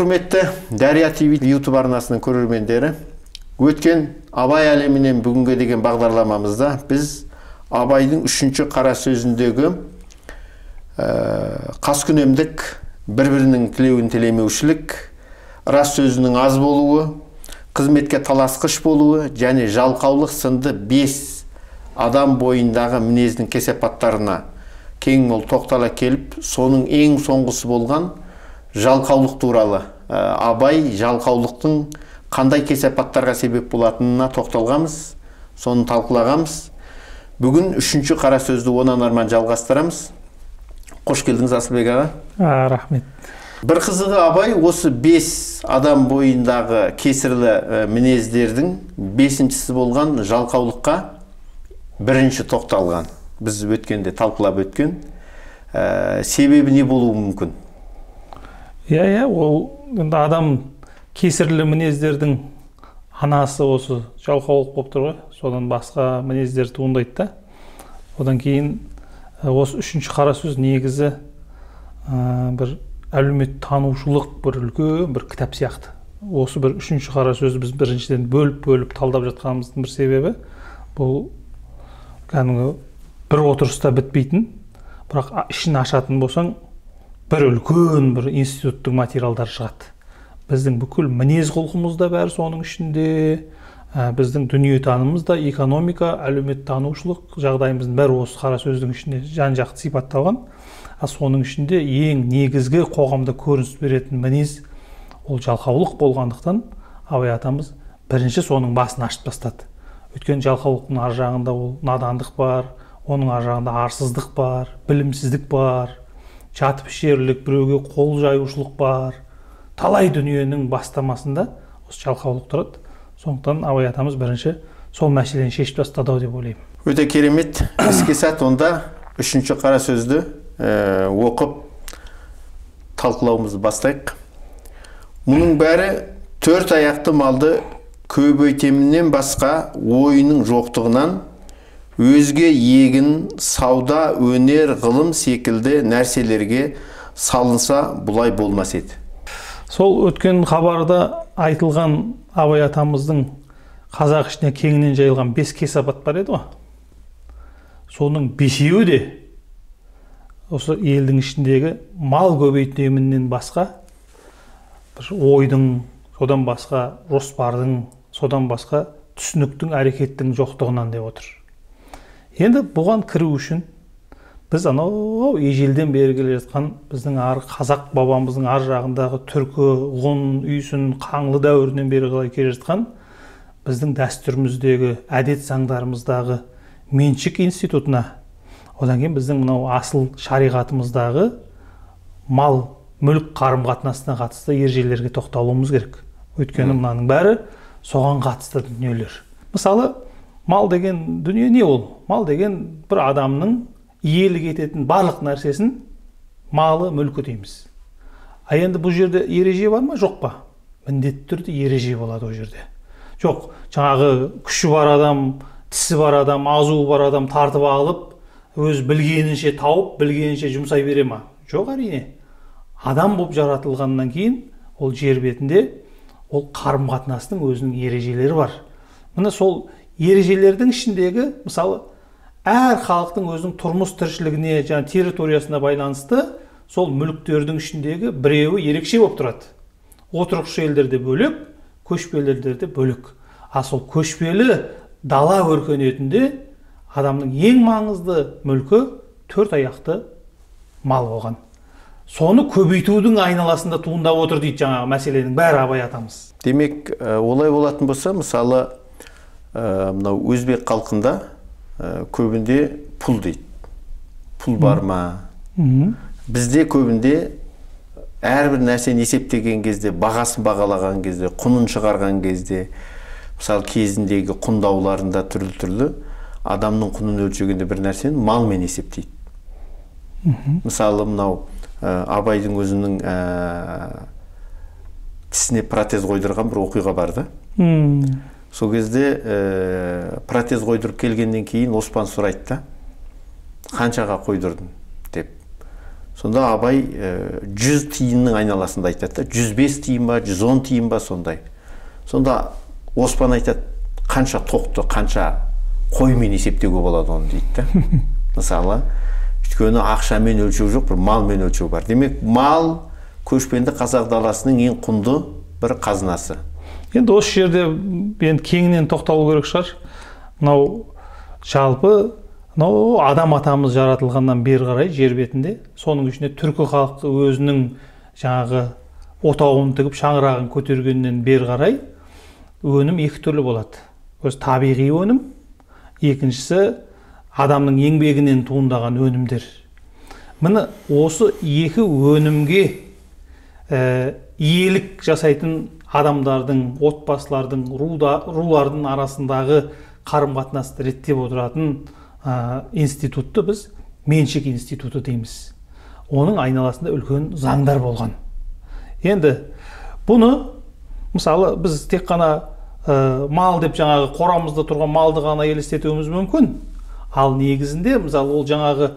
Құрметті Дария ТВ YouTube арнасының көрермендері, өткен Абай әлемінен бүгінге деген бағдарламамызда біз Абайдың үшінші қара сөзіндегі қаскүнемдік, бір-бірінің тілеуін тілемеушілік, рас сөзінің аз болуы, қызметке таласқыш болуы және жалқаулық сынды 5 адам бойындағы мінездің кесапаттарына кең мол тоқтала келіп, соның ең соңғысы болған жалқаулық туралы, Абай жалқаулықтың қандай кесапаттарға себеп болатынына тоқталғанбыз, соны талқылағанбыз. Бүгін үшінші қара сөзді онан арман жалғастырамыз. Қош келдіңіз, Асылбек аға. Рахмет. Бір қызығы, Абай осы 5 адам бойындағы кесірлі мінездердің 5-шісі болған жалқаулыққа бірінші тоқталған. Біз өткенде талқылап өткен. Себебі не болуы мүмкін? Иә, ол енді адам кесірлі мінездердің анасы осы жалқаулық болып тұр ғой. Содан басқа мінездер туындайды да. Одан кейін осы үшінші қара сөз негізі бір әлеуметтанушылық бір үлкен бір кітап сияқты. Осы бір үшінші қара сөзді біз біріншіден бөліп-бөліп талдап жатқанымыздың бір себебі бұл кәдімгі бір отырыста бітпейтін, бірақ ішін ашатын болсаң бір үлкен бір институттың материалдары шығады. Біздің бүкіл мінез құлқымыз да бәрі соның ішінде, біздің дүниетанымыз да, экономика, әлеуметтанушылық жағдайымыздың бәрі осы қара сөздің ішінде жан-жақты сипатталған. А соның ішінде ең негізгі қоғамда көрініс беретін мінез ол жалқаулық болғандықтан Абай атамыз бірінші соның басын ашып тастады. Өйткені жалқаулықтың ар жағында ол надандық бар, оның ар жағында арсыздық бар, білімсіздік бар, жатып ішерлік, біреуге қол жаюшылық бар. Талай дүниенің бастамасында осы жалқаулық тұрады. Сондықтан Абай атамыз бірінші сол мәселені шешіп тастады деп ойлаймын. Өте керемет. Іске сәт, онда үшінші қара сөзді оқып талқылауымызды бастайық. Мұның бәрі төрт аяқты малды көбейтемінен басқа ойының жоқтығынан өзге егін, сауда, өнер, ғылым секілді нәрселерге салынса бұлай болмас еді. Сол өткен хабарда айтылған Абай атамыздың қазақ ішіне кеңінен жайылған 5 кесапат бар еді ғой. Соның 5-еуі де осы елдің ішіндегі мал көбейтемінен басқа бір ойдың, содан басқа жоспардың, содан басқа түсініктің, әрекеттің жоқтығынан деп отыр. Енді бұған кіру үшін біз анау ежелден бері келе жатқан біздің ар қазақ бабамыздың ар жағындағы түркі, ғұн, үйсін, қаңлы дәуірінен бері қалай келе жатқан біздің дәстүріміздегі, әдет заңдарымыздағы меншік институтына, одан кейін біздің мынау асыл шариғатымыздағы мал, мүлік қарым-қатынасына қатысты ережелерге тоқталуымыз керек. Өйткені мынаның бәрі соған қатысты дүниелер. Мысалы, мал деген дүние не ол? Мал деген бір адамның иелік ететін барлық нәрсесін малы, мүлкі дейміз. А енді бұл жерде ереже бар ма, жоқ па? Міндетті түрде ереже болады ол жерде. Жоқ, жаңағы күші бар адам, тісі бар адам, азуы бар адам тартып алып, өз білгенінше тауып, білгенінше жұмсай бере ма? Жоқ, әрине. Адам болып жаратылғаннан кейін ол жер бетінде ол қарым-қатынастың өзінің ережелері бар. Міне сол ережелердің ішіндегі, мысалы, әр халықтың өзінің тұрмыс тіршілігіне және территориясына байланысты сол мүліктердің ішіндегі біреуі ерекше болып тұрады. Отырықшы елдерде бөлек, көшпелі елдерде бөлек. А сол көшпелі дала өркениетінде адамның ең маңызды мүлкі төрт аяқты мал болған. Соны көбейтудің айналасында туындап отыр дейді жаңағы мәселенің бәрі Абай атамыз. Демек, олай болатын болса, мысалы, мынау өзбек халқында көбінде пұл дейді. Пұл бар ма? Бізде көбінде әрбір нәрсені есептеген кезде, бағасын бағалаған кезде, құнын шығарған кезде, мысалы кезіндегі құндауларында түрлі-түрлі адамның құнын өлшегенде бір нәрсені малмен есептейді. Мысалы, мынау Абайдың өзінің тісіне протез қойдырған бір оқиға бар да. Сол кезде протез қойдырып келгеннен кейін Оспан сұрайды да, қаншаға қойдырдың деп. Сонда Абай 100 тиынның айналасында айтады, 105 тиын ба, 110 тиын ба сондай. Сонда Оспан айтады, қанша тоқты, қанша қоймен есептеуге болады оны дейді да. Мысалы, өйткені ақшамен өлшеу жоқ, бір малмен өлшеу бар. Демек, мал көшпенді қазақ даласының ең құнды бір қазынасы. Енді осы жерде енді кеңінен тоқталу керек шығар. Мынау жалпы мынау адам атамыз жаратылғаннан бері қарай жер бетінде, соның ішінде түркі халқы өзінің жаңағы отауын тігіп, шаңырағын көтергеннен бері қарай өнім екі түрлі болады. Өзі табиғи өнім, екіншісі адамның еңбегінен туындаған өнімдер. Міне осы екі өнімге иелік жасайтын адамдардың, отбасылардың, рулардың арасындағы қарым-қатынасты реттеп отыратын институтты біз меншік институты дейміз. Оның айналасында үлкен заңдар болған. Енді бұны мысалы біз тек қана мал деп жаңағы қорамызда тұрған малды ғана елестетуіміз мүмкін. Ал негізінде мысалы ол жаңағы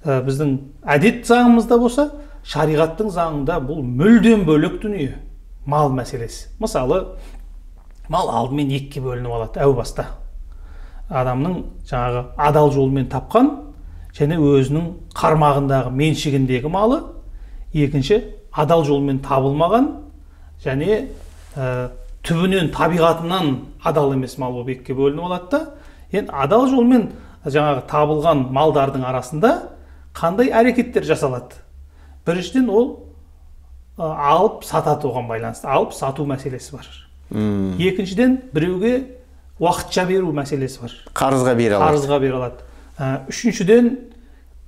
біздің әдет заңымызда болса, шариғаттың заңында бұл мүлдем бөлек дүние, мал мәселесі. Мысалы, мал алдымен екіге бөлініп алады әу баста. Адамның жаңағы адал жолмен тапқан және өзінің қармағындағы меншігіндегі малы, екінші адал жолмен табылмаған және түбінен табиғатынан адал емес мал болып екіге бөлініп алады да. Енді адал жолмен жаңағы табылған малдардың арасында қандай әрекеттер жасалады? Біріншіден, ол алып сатады, оған байланысты алып сату мәселесі бар. Екіншіден, біреуге уақытша беру мәселесі бар. Қарызға бере алады. Қарызға бере алады. Үшіншіден,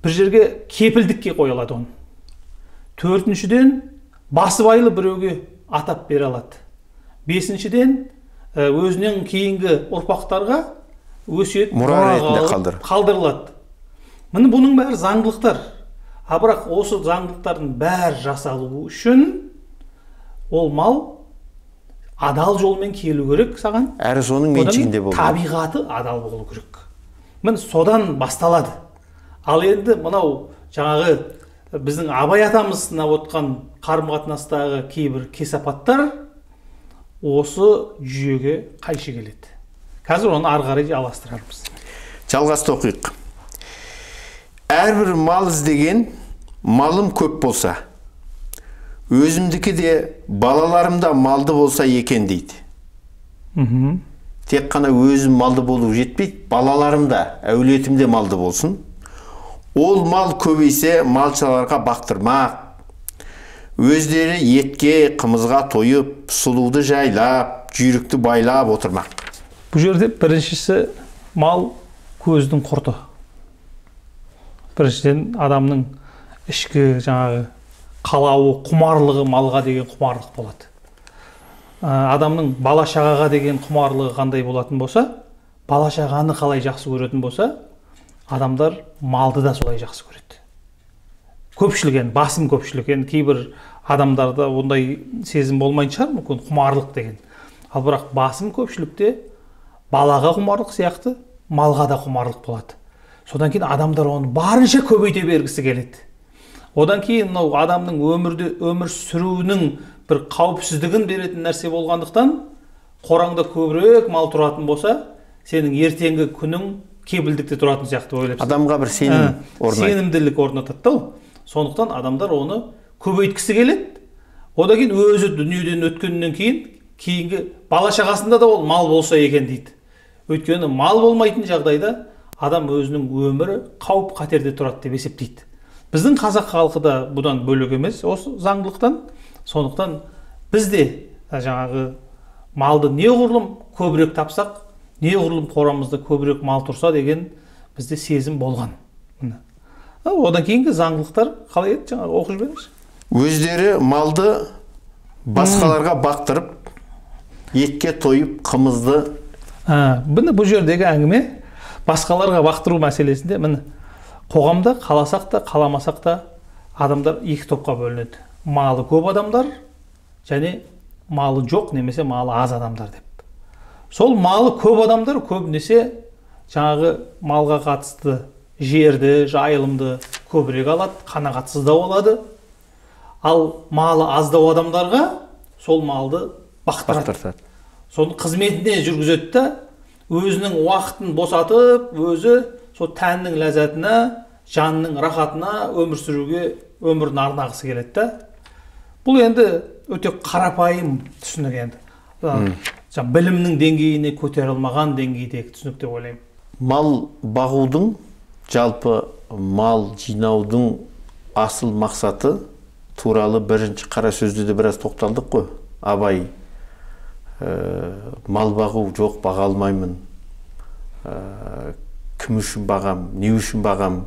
бір жерге кепілдікке қоя алады оны. Төртіншіден, басыбайлы біреуге атап бере алады. Бесіншіден, өзінен кейінгі ұрпақтарға өсиет мұра ретінде қалдырылады. Міне бұның бәрі заңдылықтар. А бірақ осы заңдылықтардың бәрі жасалуы үшін ол мал адал жолмен келу керек саған. Әрі соның меншігінде болу. Табиғаты адал болу керек. Міне содан басталады. Ал енді мынау жаңағы біздің Абай атамыз сынап отқан қарым-қатынастағы кейбір кесапаттар осы жүйеге қайшы келеді. Қазір оны ары қарай жалғастырармыз. Жалғасты оқиық. Әрбір мал іздеген малым көп болса, өзімдікі де балаларым да малды болса екен дейді. Тек қана өзім малды болу жетпейді, балаларым да, әулетім де малды болсын. Ол мал көбейсе малшыларға бақтырмақ, өздері етке, қымызға тойып, сұлуды жайлап, жүйрікті байлап отырмақ. Бұл жерде біріншісі мал көздің құрты. Біріншіден, адамның ішкі жаңағы қалауы, құмарлығы, малға деген құмарлық болады. Адамның бала шағаға деген құмарлығы қандай болатын болса, бала шағаны қалай жақсы көретін болса, адамдар малды да солай жақсы көреді. Көпшілік, енді басым көпшілік, енді кейбір адамдарда ондай сезім болмайтын шығар, мүмкін құмарлық деген. Ал бірақ басым көпшілікте балаға құмарлық сияқты малға да құмарлық болады. Содан кейін адамдар оны барынша көбейте бергісі келеді. Одан кейін мынау адамның өмірде өмір сүруінің бір қауіпсіздігін беретін нәрсе болғандықтан, қораңда көбірек мал тұратын болса, сенің ертеңгі күнің кепілдікте тұратын сияқты ойлайсың. Адамға бір сенім орнайды. Сенімділік орнатады да ол. Сондықтан адамдар оны көбейткісі келеді. Одан кейін өзі дүниеден өткеннен кейін кейінгі бала шағасында да ол мал болса екен дейді. Өйткені мал болмайтын жағдайда адам өзінің өмірі қауіп қатерде тұрады деп есептейді. Біздің қазақ халқы да бұдан бөлек емес осы заңдылықтан. Сондықтан біз де жаңағы малды неғұрлым көбірек тапсақ, неғұрлым қорамызда көбірек мал тұрса деген бізде сезім болған. Одан кейінгі заңдылықтар қалай еді, жаңағы оқып жіберіңізші. Өздері малды басқаларға бақтырып, етке тойып, қымызды. Міне бұл жердегі әңгіме басқаларға бақтыру мәселесінде, міне қоғамда қаласақ та қаламасақ та адамдар екі топқа бөлінеді. Малы көп адамдар және малы жоқ немесе малы аз адамдар деп. Сол малы көп адамдар көбінесе жаңағы малға қатысты жерді, жайылымды көбірек алады, қанағатсыздау алады. Ал малы аздау адамдарға сол малды бақтырады. Соның қызметіне жүргізеді да, өзінің уақытын босатып, өзі сол тәннің ләззатына, жанның рахатына өмір сүруге өмірін арнағысы келеді да. Бұл енді өте қарапайым түсінік енді. Білімнің деңгейіне көтере алмаған деңгейдегі түсінік деп ойлаймын. Мал бағудың, жалпы мал жинаудың асыл мақсаты туралы бірінші қара сөзде де біраз тоқталдық қой. Абай мал бағу жоқ, баға алмаймын. Кім үшін бағам, не үшін бағам?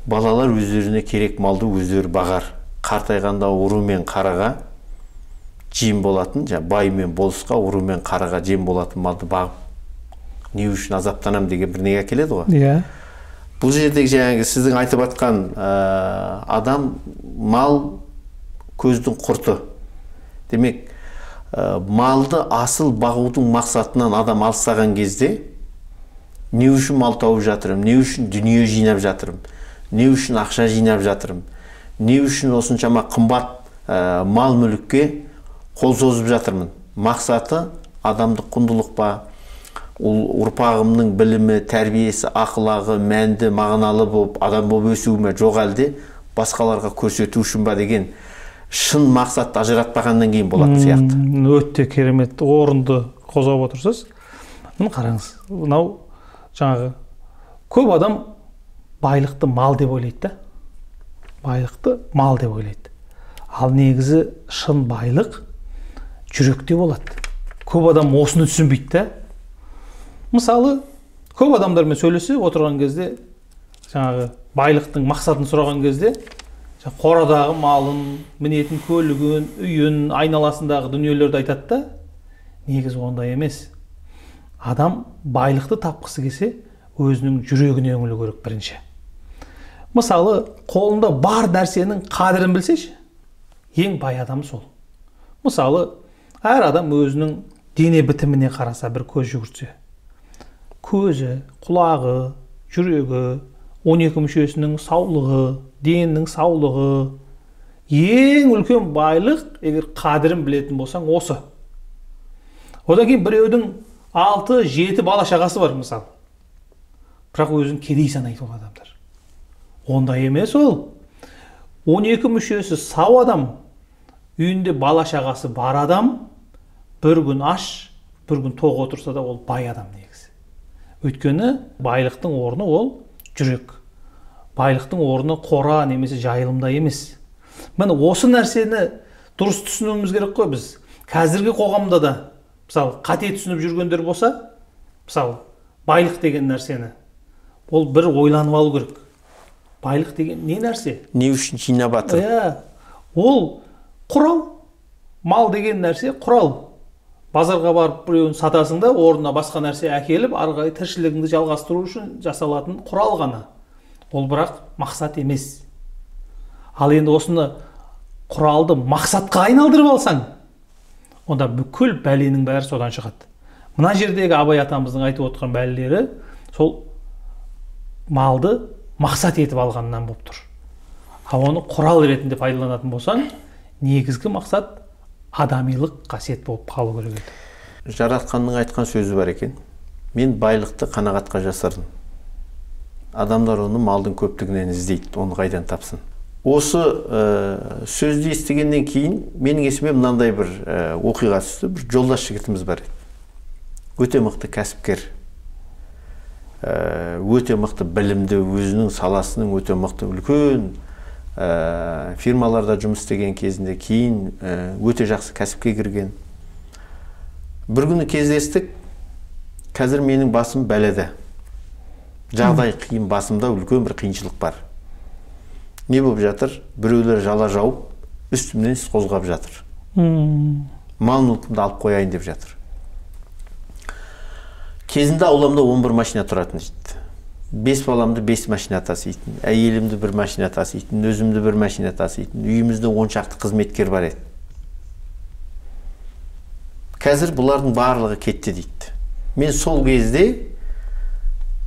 Балалар өздеріне керек малды өздері бағар. Қартайғанда ұры мен қараға жем болатын, бай мен болысқа ұры мен қараға жем болатын малды бағып, не үшін азаптанам деген бір неге келеді ғой. Иә. Бұл жердегі жаңағы сіздің айтып атқан адам, мал көздің құрты. Демек, малды асыл бағудың мақсатынан адам алыстаған кезде, не үшін мал тауып жатырмын, не үшін дүние жинап жатырмын, не үшін ақша жинап жатырмын, не үшін осыншама қымбат мал мүлікке қол созып жатырмын. Мақсаты адамдық құндылық па, ұрпағымның білімі, тәрбиесі, ақылағы, мәнді, мағыналы болып, адам болып өсуі ме, жоқ әлде басқаларға көрсету үшін ба деген шын мақсатты ажыратпағаннан кейін болатын сияқты. Өте керемет орынды қозғап отырсыз. Міне қараңыз, мынау жаңағы көп адам байлықты мал деп ойлайды да. Байлықты мал деп ойлайды. Ал негізі шын байлық жүректе болады. Көп адам осыны түсінбейді да. Мысалы, көп адамдармен сөйлесе отырған кезде, жаңағы байлықтың мақсатын сұраған кезде, қорадағы малын, мінетін көлігін, үйін, айналасындағы дүниелерді айтады да, негізі ондай емес. Адам байлықты тапқысы келсе, өзінің жүрегіне үңілу керек бірінші. Мысалы, қолында бар нәрсенің қадірін білсеші, ең бай адам сол. Мысалы, әр адам өзінің дене бітіміне қараса, бір көз жүгіртсе, көзі, құлағы, жүрегі, 12 мүшесінің саулығы, денінің саулығы, ең үлкен байлық, егер қадірін білетін болсаң, осы. Одан кейін біреудің 6-7 бала шағасы бар, мысалы. Бірақ өзін кедей санайды ол адамдар. Ондай емес ол. 12 мүшесі сау адам, үйінде бала шағасы бар адам, бір күн аш, бір күн тоқ отырса да ол бай адам негізі. Өйткені байлықтың орны ол жүрек. Байлықтың орны қора немесе жайылымда емес. Міне осы нәрсені дұрыс түсінуіміз керек қой біз. Қазіргі қоғамда да, мысалы, қате түсініп жүргендер болса, мысалы, байлық деген нәрсені ол бір ойланып алу керек. Байлық деген не нәрсе? Не үшін жинап жатыр? Иә, ол құрал. Мал деген нәрсе құрал. Базарға барып біреуін сатасың да, орнына басқа нәрсе әкеліп, ары қарай тіршілігіңді жалғастыру үшін жасалатын құрал ғана. Ол бірақ мақсат емес. Ал енді осыны құралды мақсатқа айналдырып алсаң, онда бүкіл бәленің бәрі содан шығады. Мына жердегі Абай атамыздың айтып отырған бәлелері сол малды мақсат етіп алғаннан болып тұр. Ал оны құрал ретінде пайдаланатын болсаң, негізгі мақсат адамилық қасиет болып қалу керек еді. Жаратқанның айтқан сөзі бар екен. Мен байлықты қанағатқа жасырдым. Адамдар оны малдың көптігінен іздейді, оны қайдан тапсын. Осы сөзді естігеннен кейін менің есіме мынандай бір оқиға түсті. Бір жолдас жігітіміз бар еді. Өте мықты кәсіпкер, өте мықты білімді, өзінің саласының өте мықты үлкен фирмаларда жұмыс істеген кезінде, кейін өте жақсы кәсіпке кірген. Бір күні кездестік, қазір менің басым бәледе. Жағдай қиын, басымда үлкен бір қиыншылық бар. Не болып жатыр? Біреулер жала жауып, үстімнен іс қозғап жатыр. Мал мүлкімді алып қояйын деп жатыр. Кезінде ауламда 11 машина тұратын дейді. 5 баламды 5 машина таситын, әйелімді бір машина таситын, өзімді бір машина таситын, үйімізде 10 шақты қызметкер бар еді. Қазір бұлардың барлығы кетті дейді. Мен сол кезде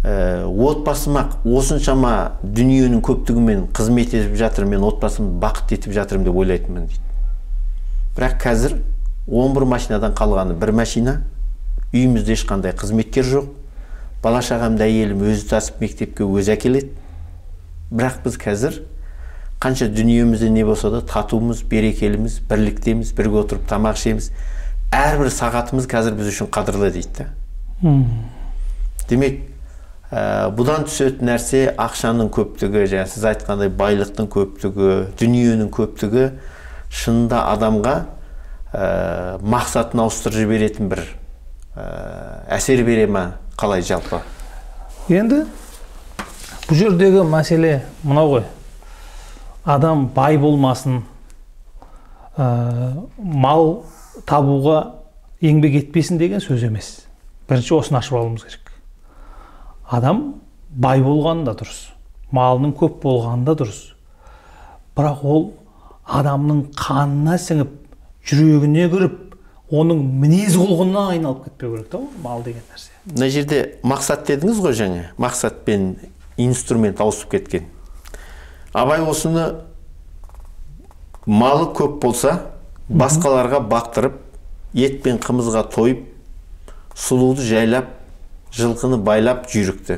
Отбасыма осыншама дүниенің көптігімен қызмет етіп жатыр, мен отбасымды бақытты етіп жатырмын деп ойлайтынмын дейді. Бірақ қазір 11 машинадан қалғаны бір машина, үйімізде ешқандай қызметкер жоқ, бала шағамды әйелім өзі тасып мектепке өзі әкеледі. Бірақ біз қазір қанша дүниемізде не болса да татумыз, берекеліміз, бірліктеміз, бірге отырып тамақ ішеміз. Әрбір сағатымыз қазір біз үшін қадірлі дейді. Демек, бұдан түсетін нәрсе ақшаның көптігі, және сіз айтқандай байлықтың көптігі, дүниенің көптігі шынында адамға мақсатын ауыстырып жіберетін бір әсер бере ме, қалай жалпы? Енді бұл жердегі мәселе мынау ғой. Адам бай болмасын, мал табуға еңбек етпесін деген сөз емес. Бірінші осыны ашып алуымыз керек. Адам бай болғаны да дұрыс, малының көп болғаны да дұрыс. Бірақ ол адамның қанына сіңіп, жүрегіне кіріп, оның мінез құлқына айналып кетпеу керек та ол мал деген нәрсе. Мына жерде мақсат дедіңіз ғой жаңа, мақсат пен инструмент ауысып кеткен. Абай осыны малы көп болса, басқаларға бақтырып, ет пен қымызға тойып, сұлуды жайлап, жылқыны байлап жүйрікті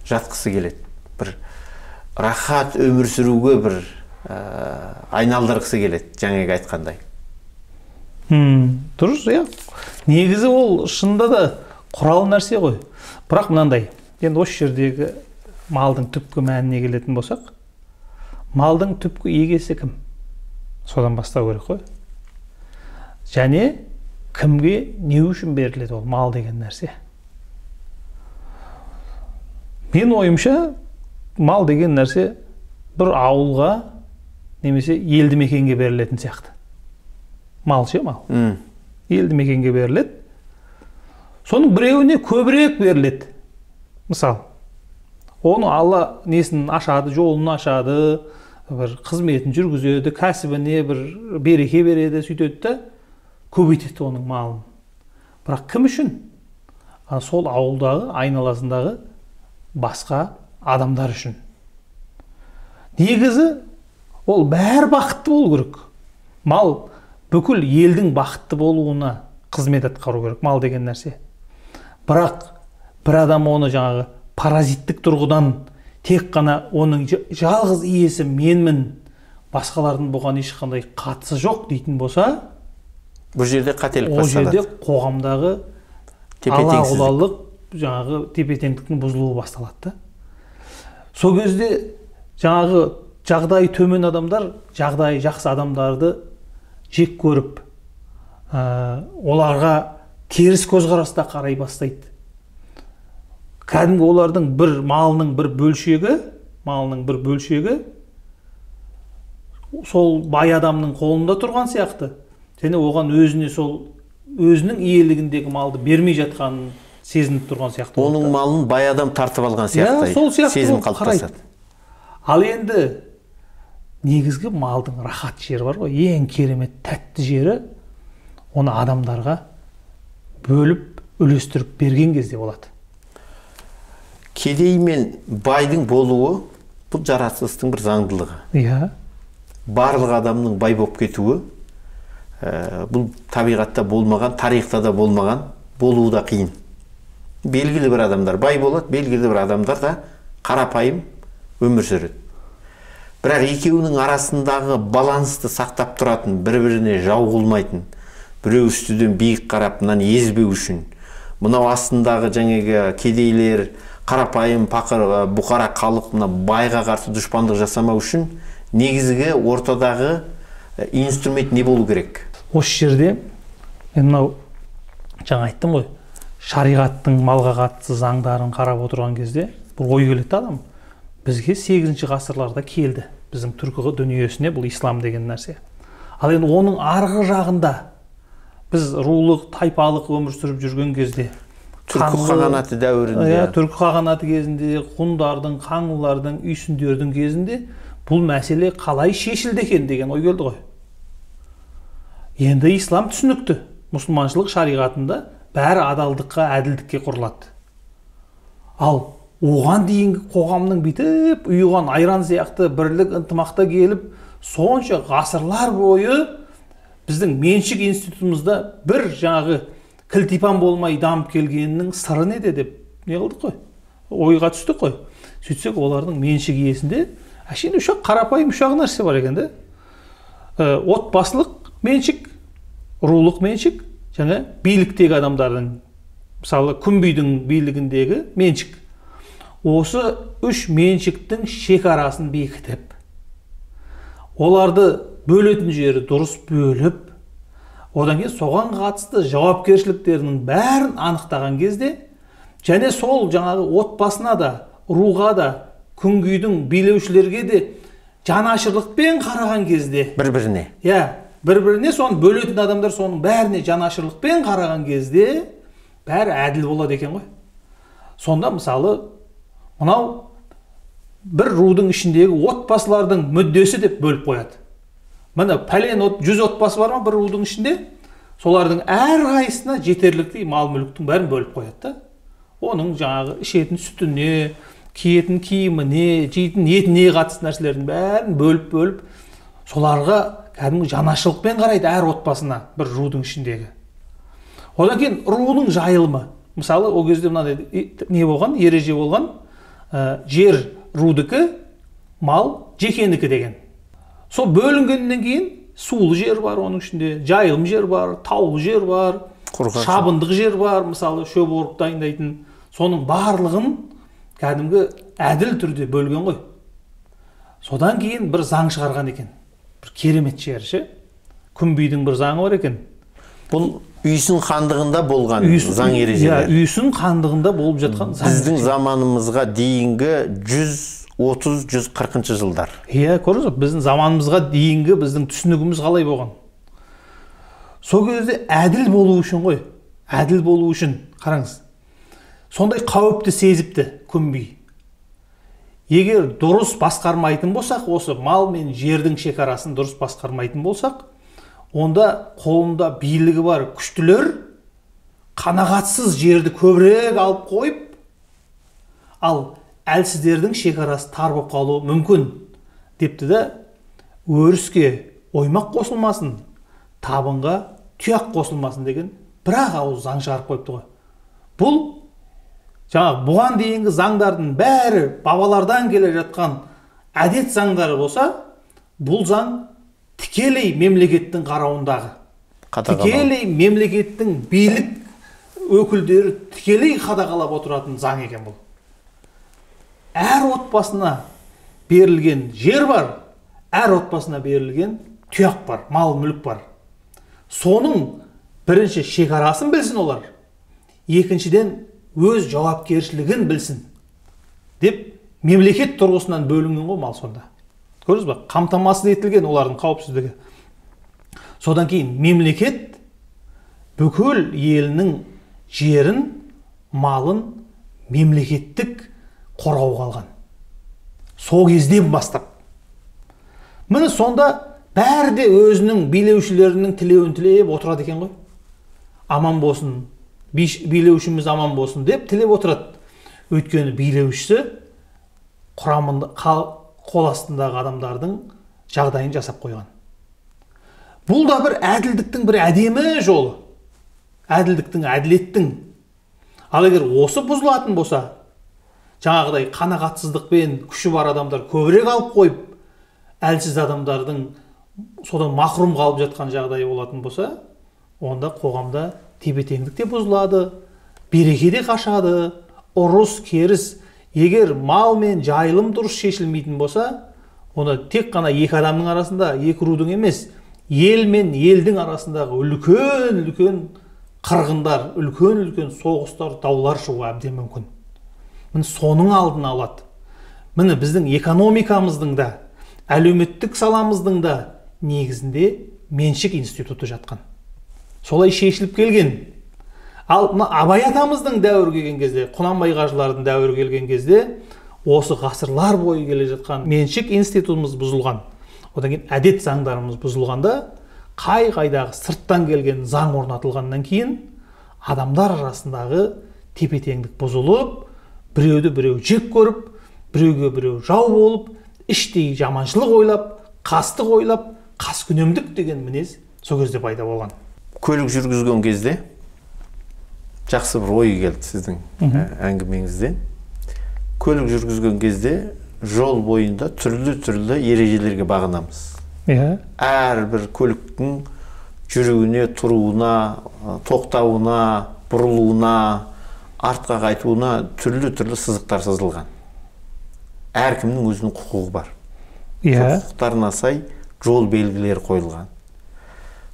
жатқысы келеді. Бір рахат өмір сүруге бір айналдырғысы келеді, жаңағы айтқандай. Дұрыс, иә. Негізі ол шынында да құрал нәрсе ғой. Бірақ мынандай, енді осы жердегі малдың түпкі мәніне келетін болсақ, малдың түпкі егесі кім? Содан бастау керек қой. Және кімге, не үшін беріледі ол мал деген нәрсе? Мен ойымша, мал деген нәрсе бір ауылға немесе елді мекенге берілетін сияқты. Мал ше, мал. Елді мекенге беріледі. Соның біреуіне көбірек беріледі. Мысал, оны Алла несін ашады, жолын ашады, бір қызметін жүргізеді, кәсібіне бір береке береді, сөйтеді де көбейтеді оның малын. Бірақ кім үшін? Сол ауылдағы, айналасындағы басқа адамдар үшін. Негізі ол бәрі бақытты болу керек. Мал бүкіл елдің бақытты болуына қызмет атқару керек, мал деген нәрсе. Бірақ бір адам оны жаңағы паразиттік тұрғыдан тек қана оның жалғыз иесі менмін, басқалардың бұған ешқандай қатысы жоқ дейтін болса, бұл жерде қателік басталады. Ол жерде қоғамдағы ала-құлалық, жаңағы тепе-теңдіктің бұзылуы басталады да. Сол кезде жаңағы жағдайы төмен адамдар жағдайы жақсы адамдарды жек көріп, оларға теріс көзқараста қарай бастайды. Кәдімгі олардың бір малының бір бөлшегі, сол бай адамның қолында тұрған сияқты. Және оған өзіне сол өзінің иелігіндегі малды бермей жатқанын сезініп тұрған сияқты. Оның малын бай адам тартып алған сияқты. Сол сияқты сезім қалыптасады. Ал енді негізгі малдың рахат жері бар ғой, ең керемет тәтті жері, оны адамдарға бөліп, үлестіріп берген кезде болады. Кедей мен байдың болуы бұл жаратылыстың бір заңдылығы. Иә. Барлық адамның бай болып кетуі бұл табиғатта болмаған, тарихта да болмаған, болуы да қиын. Белгілі бір адамдар бай болады, белгілі бір адамдар да қарапайым өмір сүреді. Бірақ екеуінің арасындағы балансты сақтап тұратын, бір-біріне жау қылмайтын, біреу үстіден биік қарап, мынаны езбеу үшін, мынау астындағы жаңағы кедейлер, қарапайым пақыр, бұқара халық мына байға қарсы дұшпандық жасамау үшін негізгі ортадағы инструмент не болу керек? Осы жерде мен мынау жаңа айттым ғой, шариғаттың малға қатысты заңдарын қарап отырған кезде бір ой келеді адам. Бізге 8 ғасырларда келді, біздің түркі дүниесіне бұл ислам деген нәрсе. Ал енді оның арғы жағында біз рулық, тайпалық өмір сүріп жүрген кезде, түркі қағанаты дәуірінде, иә, түркі қағанаты кезінде, ғұндардың, қаңлылардың, үйсіндердің кезінде бұл мәселе қалай шешілді екен деген ой келді ғой. Енді ислам түсінікті, мұсылманшылық шариғатында бәрі адалдыққа, әділдікке құрылады. Ал оған дейінгі қоғамның бүйтіп ұйыған айран сияқты бірлік ынтымақта келіп, сонша ғасырлар бойы біздің меншік институтымызда бір жаңағы кілтипан болмай дамып келгенінің сыры неде деп не қылдық қой, ойға түстік қой. Сөйтсек, олардың меншік иесінде әшейін үш-ақ қарапайым үш-ақ нәрсе бар екен да. Отбасылық меншік, рулық меншік және биліктегі адамдардың, мысалы күнбидің билігіндегі меншік. Осы үш меншіктің шекарасын бекітіп, оларды бөлетін жері дұрыс бөліп, одан кейін соған қатысты жауапкершіліктерінің бәрін анықтаған кезде, және сол жаңағы отбасына да, руға да, күнгейдің билеушілерге де жанашырлықпен қараған кезде, бір-біріне, иә, бір-біріне соны бөлетін адамдар соның бәріне жанашырлықпен қараған кезде бәрі әділ болады екен ғой. Сонда мысалы мынау бір рудың ішіндегі отбасылардың мүддесі деп бөліп қояды. Міне пәлен 100 отбасы бар ма бір рудың ішінде, солардың әрқайсысына жетерліктей мал мүліктің бәрін бөліп қояды да. Оның жаңағы ішетін сүтіне, киетін киіміне, жейтін етіне қатысты нәрселердің бәрін бөліп-бөліп, соларға кәдімгі жанашырлықпен қарайды әр отбасына бір рудың ішіндегі. Одан кейін рудың жайылымы. Мысалы, ол кезде мынандай не болған, ереже болған, жер рудікі, мал жекенікі деген. Сол бөлінгеннен кейін сулы жер бар оның ішінде, жайылым жер бар, таулы жер бар, шабындық жер бар, мысалы шөп орып дайындайтын. Соның барлығын кәдімгі әділ түрде бөлген ғой. Содан кейін бір заң шығарған екен. Бір керемет жері ше. Күнбидің бір заңы бар екен. Бұл Үйсін хандығында болған заң ережелері. Иә, Үйсін хандығында болып жатқан заң. Біздің заманымызға дейінгі 130-140 жылдар. Иә, көрдіңіз бе? Біздің заманымызға дейінгі біздің түсінігіміз қалай болған? Сол кезде әділ болу үшін ғой. Әділ болу үшін, қараңыз. Сондай қауіпті сезіпті Күнби. Егер дұрыс басқармайтын болсақ, осы мал мен жердің шекарасын дұрыс басқармайтын болсақ, онда қолында билігі бар күштілер қанағатсыз жерді көбірек алып қойып, ал әлсіздердің шекарасы тар болып қалуы мүмкін депті да, өріске оймақ қосылмасын, табынға тұяқ қосылмасын деген бір-ақ ауыз заң шығарып қойыпты ғой. Бұл жаңағы бұған дейінгі заңдардың бәрі бабалардан келе жатқан әдет заңдары болса, бұл заң тікелей мемлекеттің қарауындағы, тікелей мемлекеттің билік өкілдері тікелей қадағалап отыратын заң екен бұл. Әр отбасына берілген жер бар, әр отбасына берілген тұяқ бар, мал мүлік бар. Соның бірінші шекарасын білсін олар, екіншіден өз жауапкершілігін білсін деп мемлекет тұрғысынан бөлінген ғой мал сонда. Көрдіңіз бе? Қамтамасыз етілген олардың қауіпсіздігі. Содан кейін мемлекет бүкіл елінің жерін, малын мемлекеттік қорғауға алған. Сол кезден бастап. Міне сонда бәрі де өзінің билеушілерінің тілеуін тілеп отырады екен ғой. Аман болсын, билеушіміз аман болсын деп тілеп отырады. Өйткені билеушісі құрамында қол астындағы адамдардың жағдайын жасап қойған. Бұл да бір әділдіктің бір әдемі жолы. Әділдіктің, әділеттің. Ал егер осы бұзылатын болса, жаңағыдай қанағатсыздықпен күші бар адамдар көбірек алып қойып, әлсіз адамдардың содан махрұм қалып жатқан жағдайы болатын болса, онда қоғамда тепе-теңдік те бұзылады, береке де қашады, ұрыс, керіс. Егер мал мен жайылым дұрыс шешілмейтін болса, онда тек қана екі адамның арасында, екі рудың емес, ел мен елдің арасындағы үлкен-үлкен қырғындар, үлкен-үлкен соғыстар, даулар шығуы әбден мүмкін. Міне соның алдын алады. Міне біздің экономикамыздың да, әлеуметтік саламыздың да негізінде меншік институты жатқан. Солай шешіліп келген. Ал мына Абай атамыздың дәуірі келген кезде, Құнанбай қажылардың дәуірі келген кезде, осы ғасырлар бойы келе жатқан меншік институтымыз бұзылған. Одан кейін әдет заңдарымыз бұзылғанда, қай-қайдағы сырттан келген заң орнатылғаннан кейін адамдар арасындағы тепе-теңдік бұзылып, Біреуді біреу жек көріп, біреуге біреу жау болып, іштей жаманшылық ойлап, қастық ойлап, қаскүнемдік деген мінез сол кезде пайда болған. Көлік жүргізген кезде жақсы бір ой келді сіздің әңгімеңізден. Көлік жүргізген кезде жол бойында түрлі-түрлі ережелерге бағынамыз. Иә. Әрбір көліктің жүруіне, тұруына, тоқтауына, бұрылуына, артқа қайтуына түрлі-түрлі сызықтар сызылған. Әркімнің өзінің құқығы бар. Иә. Құқықтарына сай жол белгілері қойылған.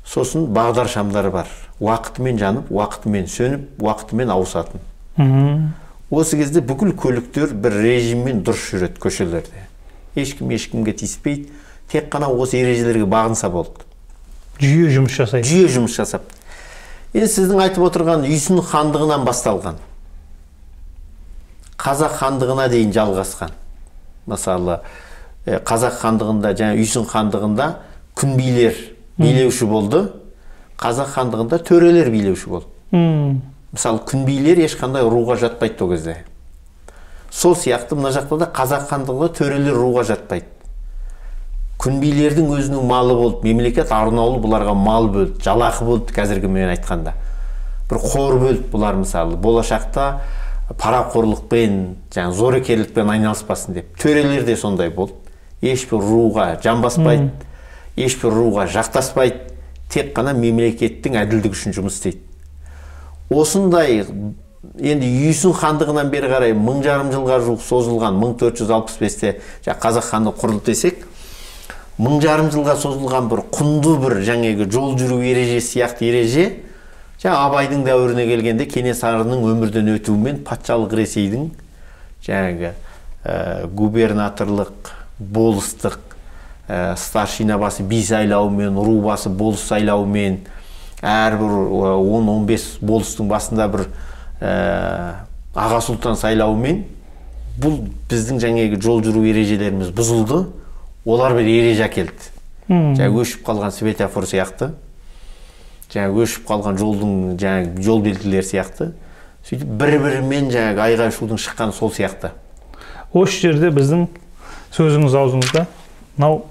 Сосын бағдаршамдары бар. Уақытымен жанып, уақытымен сөніп, уақытымен ауысатын. Осы кезде бүкіл көліктер бір режиммен дұрыс жүреді көшелерде. Ешкім ешкімге тиіспейді. Тек қана осы ережелерге бағынса болды. Жүйе жұмыс жасайды. Жүйе жұмыс жасап. Енді сіздің айтып отырған Үйсін хандығынан басталған, Қазақ хандығына дейін жалғасқан. Мысалы, Қазақ хандығында және Үйсін хандығында күнбилер билеуші болды, Қазақ хандығында төрелер билеуші болды. Мысалы, күнбилер ешқандай руға жатпайды ол кезде. Сол сияқты мына жақта да Қазақ хандығында төрелер руға жатпайды. Күнбилердің өзінің малы болды, мемлекет арнаулы бұларға мал бөлді, жалақы бөлді, қазіргі мен айтқанда. Бір қор бөлді бұлар, мысалы, болашақта парақорлықпен, жаңа зорекерлікпен айналыспасын деп. Төрелер де сондай болды. Ешбір руға жамбаспайды, ешбір руға жақтаспайды, тек қана мемлекеттің әділдігі үшін жұмыс істейді. Осындай енді Үйсін хандығынан бері қарай 1500 жылға жуық созылған, 1465-те қазақ хандығы құрылды десек, 1500 жылға созылған бір құнды бір жаңағы жол жүру ережесі сияқты ереже жаңа Абайдың дәуіріне келгенде Кенесарының өмірден өтуімен патшалық Ресейдің жаңағы губернаторлық, болыстық, старшина басы би сайлауымен, ру басы болыс сайлауымен, әрбір 10-15 болыстың басында бір аға сұлтан сайлауымен бұл біздің жаңағы жол жүру ережелеріміз бұзылды. Олар бір ереже әкелді. Жаңа өшіп қалған светофор сияқты, жаңа өшіп қалған жолдың жаңа жол белгілері сияқты. Сөйтіп бір-бірімен жаңағы айғай-шудың шыққаны сол сияқты. Осы жерде біздің сөзіңіз аузыңызда мынау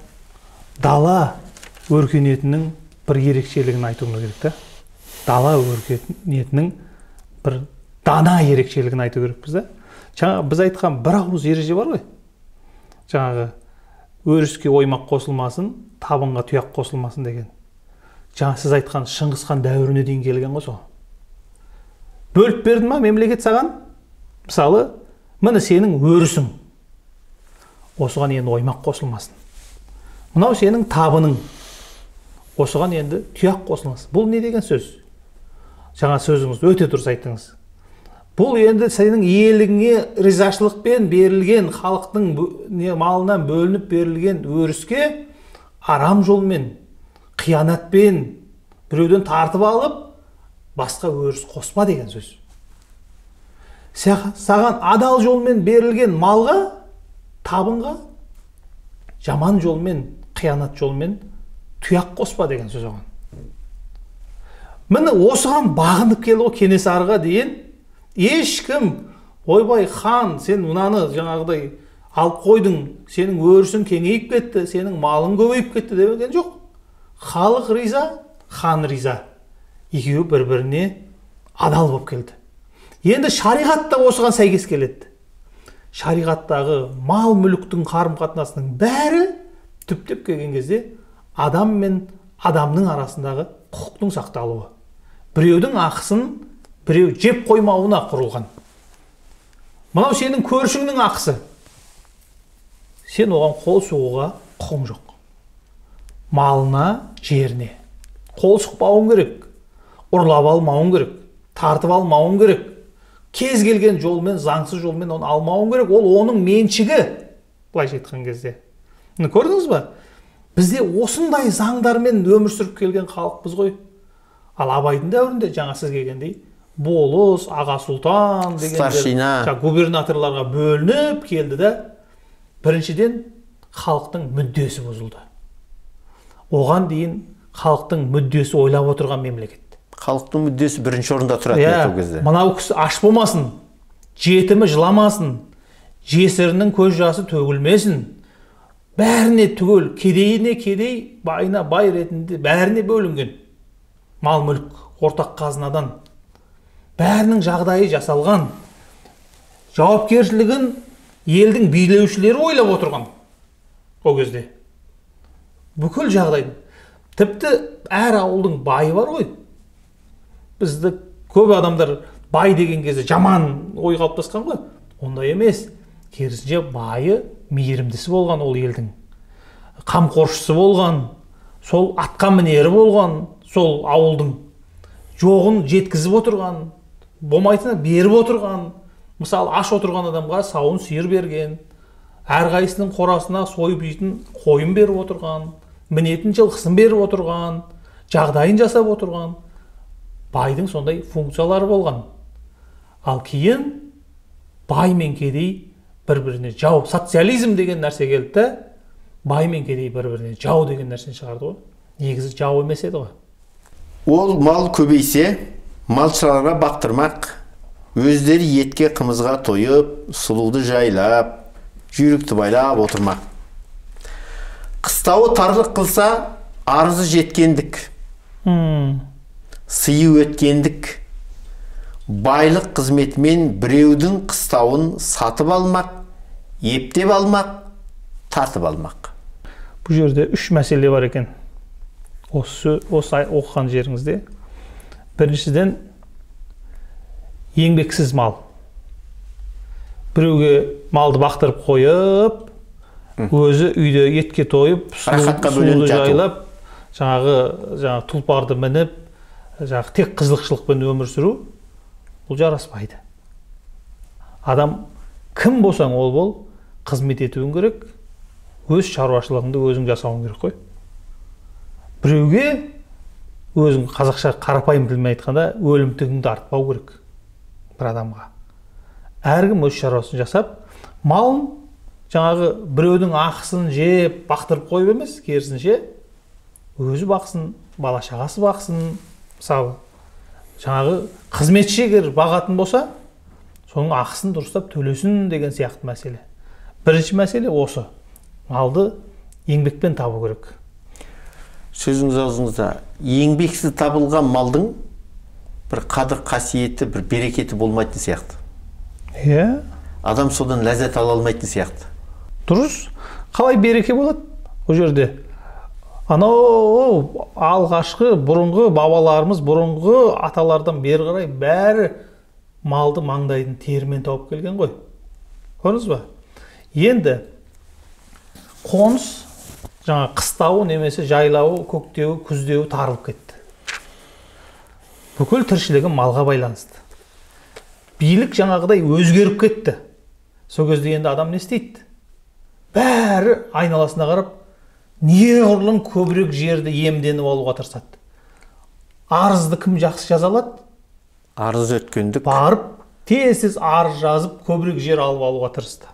дала өркениетінің бір ерекшелігін айтуымыз керек та. Дала өркениетінің бір дана ерекшелігін айту керекпіз да. Жаңа біз айтқан бір ауыз ереже бар ғой. Жаңағы өріске оймақ қосылмасын, табынға тұяқ қосылмасын деген. Жаңа сіз айтқан Шыңғыс хан дәуіріне дейін келген ғой сол. Бөліп берді ма мемлекет саған? Мысалы, міне сенің өрісің. Осыған енді оймақ қосылмасын. Мынау сенің табының. Осыған енді тұяқ қосылмасын. Бұл не деген сөз? Жаңа сөзіңізді өте дұрыс айттыңыз. Бұл енді сенің иелігіңе ризашылықпен берілген, халықтың малынан бөлініп берілген өріске арам жолмен, қиянатпен біреуден тартып алып, басқа өріс қоспа деген сөз. Саған адал жолмен берілген малға, табынға, жаман жолмен, қиянат жолмен тұяқ қоспа деген сөз оған. Міне осыған бағынып келді ғой Кенесарыға дейін. Ешкім, ойбай хан, сен мынаны жаңағыдай алып қойдың, сенің өрісің кеңейіп кетті, сенің малың көбейіп кетті деген жоқ. Халық риза, хан риза. Екеуі бір-біріне адал болып келді. Енді шариғат та осыған сәйкес келеді. Шариғаттағы мал мүліктің қарым-қатынасының бәрі түптеп келген кезде адам мен адамның арасындағы құқықтың сақталуы. Біреудің ақысын біреу жеп қоймауына құрылған. Мынау сенің көршіңнің ақысы. Сен оған қол сұғуға құқың жоқ. Малына, жеріне қол сұқпауың керек, ұрлап алмауың керек, тартып алмауың керек. Кез келген жолмен, заңсыз жолмен оны алмауың керек. Ол оның меншігі, былайша айтқан кезде. Міне көрдіңіз ба? Бізде осындай заңдармен өмір сүріп келген халықпыз ғой. Ал Абайдың дәуірінде жаңа сіз келгендей болыс, аға сұлтан дегендер, старшина, губернаторларға бөлініп келді да. Біріншіден халықтың мүддесі бұзылды. Оған дейін халықтың мүддесі ойлап отырған мемлекет. Халықтың мүддесі бірінші орында тұратын еді ол кезде. Мынау кісі аш болмасын, Жетімі жыламасын, жесірінің көз жасы төгілмесін. Бәріне түгел, кедейіне кедей, байына бай ретінде бәріне бөлінген. Мал мүлік ортақ қазынадан. Бәрінің жағдайы жасалған. Жауапкершілігін елдің билеушілері ойлап отырған ол кезде. Бүкіл жағдайын. Тіпті әр ауылдың байы бар ғой. Бізді көп адамдар бай деген кезде жаман ой қалыптасқан ғой. Ондай емес. Керісінше байы мейірімдісі болған ол елдің. Қамқоршысы болған, сол атқа мінері болған, сол ауылдың жоғын жеткізіп отырған, болмайтыны беріп отырған. Мысалы, аш отырған адамға сауын сиыр берген, әрқайсының қорасына сойып жейтін қойын беріп отырған, мінетін жылқысын беріп отырған, жағдайын жасап отырған. Байдың сондай функциялары болған. Ал кейін бай мен кедей бір-біріне жау, социализм деген нәрсе келді де, бай мен кедей бір-біріне жау деген нәрсені шығарды ғой. Негізі жау емес еді ғой. Ол мал көбейсе, малшыларға бақтырмақ, өздері етке қымызға тойып, сұлуды жайлап, жүйрікті байлап отырмақ. Қыстауы тарлық қылса, арызы жеткендік, сыйы өткендік, байлық қызметімен біреудің қыстауын сатып алмақ, ептеп алмақ, тартып алмақ. Бұл жерде үш мәселе бар екен. Осы оқыған жеріңізде. Біріншіден, еңбексіз мал. Біреуге малды бақтырып қойып, өзі үйде етке тойып, суды жайлап, жаңағы тұлпарды мініп, жаңағы тек қызықшылықпен өмір сүру, бұл жараспайды. Адам кім болсаң ол бол, қызмет етуің керек, өз шаруашылығыңды өзің жасауың керек қой. Біреуге өзің қазақша қарапайым тілмен айтқанда өлімтігіңді артпау керек бір адамға. Әркім өз шаруасын жасап, малын жаңағы біреудің ақысын жеп, бақтырып қойып емес, керісінше өзі бақсын, бала шағасы бақсын. Мысалы, жаңағы қызметші егер бағатын болса, соның ақысын дұрыстап төлесін деген сияқты мәселе. Бірінші мәселе осы. Малды еңбекпен табу керек. Сөзіңіз аузыңызда, еңбексіз табылған малдың бір қадір қасиеті, бір берекеті болмайтын сияқты. Иә. Адам содан ләззат ала алмайтын сияқты. Дұрыс. Қалай береке болады ол жерде? Анау алғашқы бұрынғы бабаларымыз, бұрынғы аталардан бері қарай бәрі малды маңдайдың терімен тауып келген ғой. Көрдіңіз ба? Енді қоныс жаңа қыстауы немесе жайлауы, көктеуі, күздеуі тарылып кетті. Бүкіл тіршілігі малға байланысты. Билік жаңағыдай өзгеріп кетті. Сол кезде енді адам не істейді? Бәрі айналасына қарап, неғұрлым көбірек жерді иемденіп алуға тырысады. Арызды кім жақсы жаза алады? Арыз өткендік. Барып, тез-тез арыз жазып, көбірек жер алып алуға тырысты.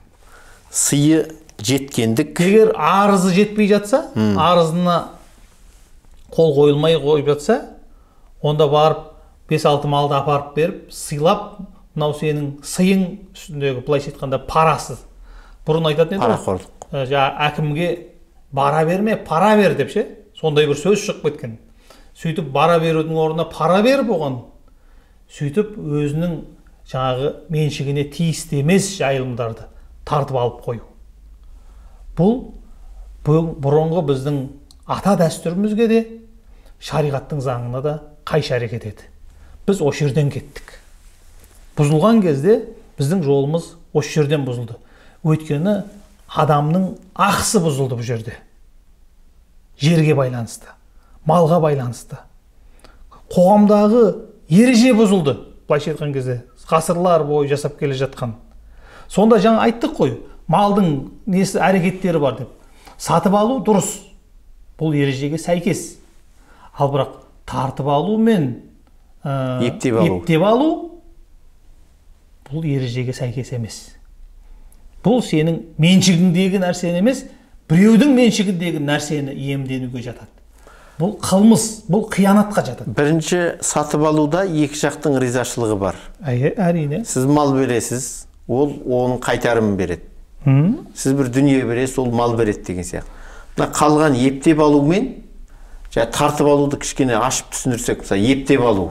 Сыйы жеткендік. Егер арызы жетпей жатса, арызына қол қойылмай қойып жатса, онда барып 5-6 малды апарып беріп, сыйлап, мынау сенің сыйың үстіндегі, былайша айтқанда, парасы. Бұрын айтатын еді ғой. Парақорлық. Әкімге бара берме, пара бер деп ше. Сондай бір сөз шығып кеткен. Сөйтіп бара берудің орнына пара беріп оған. Сөйтіп өзінің жаңағы меншігіне тиісті емес жайылымдарды тартып алып қою. Бұл бұрынғы біздің ата дәстүрімізге де, шариғаттың заңына да қайшы әрекет еді. Біз осы жерден кеттік. Бұзылған кезде біздің жолымыз осы жерден бұзылды. Өйткені адамның ақысы бұзылды бұл жерде. Жерге байланысты, малға байланысты. Қоғамдағы ереже бұзылды, былайша айтқан кезде, ғасырлар бойы жасап келе жатқан. Сонда жаңа айттық қой, малдың несі әрекеттері бар деп. Сатып алу дұрыс. Бұл ережеге сәйкес. Ал бірақ тартып алу мен ептеп алу бұл ережеге сәйкес емес. Бұл сенің меншігіңдегі нәрсені емес, біреудің меншігіндегі нәрсені иемденуге жатады. Бұл қылмыс, бұл қиянатқа жатады. Бірінші сатып алуда екі жақтың ризашылығы бар. Әрине. Сіз мал бересіз, ол оның қайтарымын береді. Сіз бір дүние бересіз, ол мал береді деген сияқты. Мына қалған ептеп алумен жаңа тартып алуды кішкене ашып түсіндірсек, мысалы ептеп алу,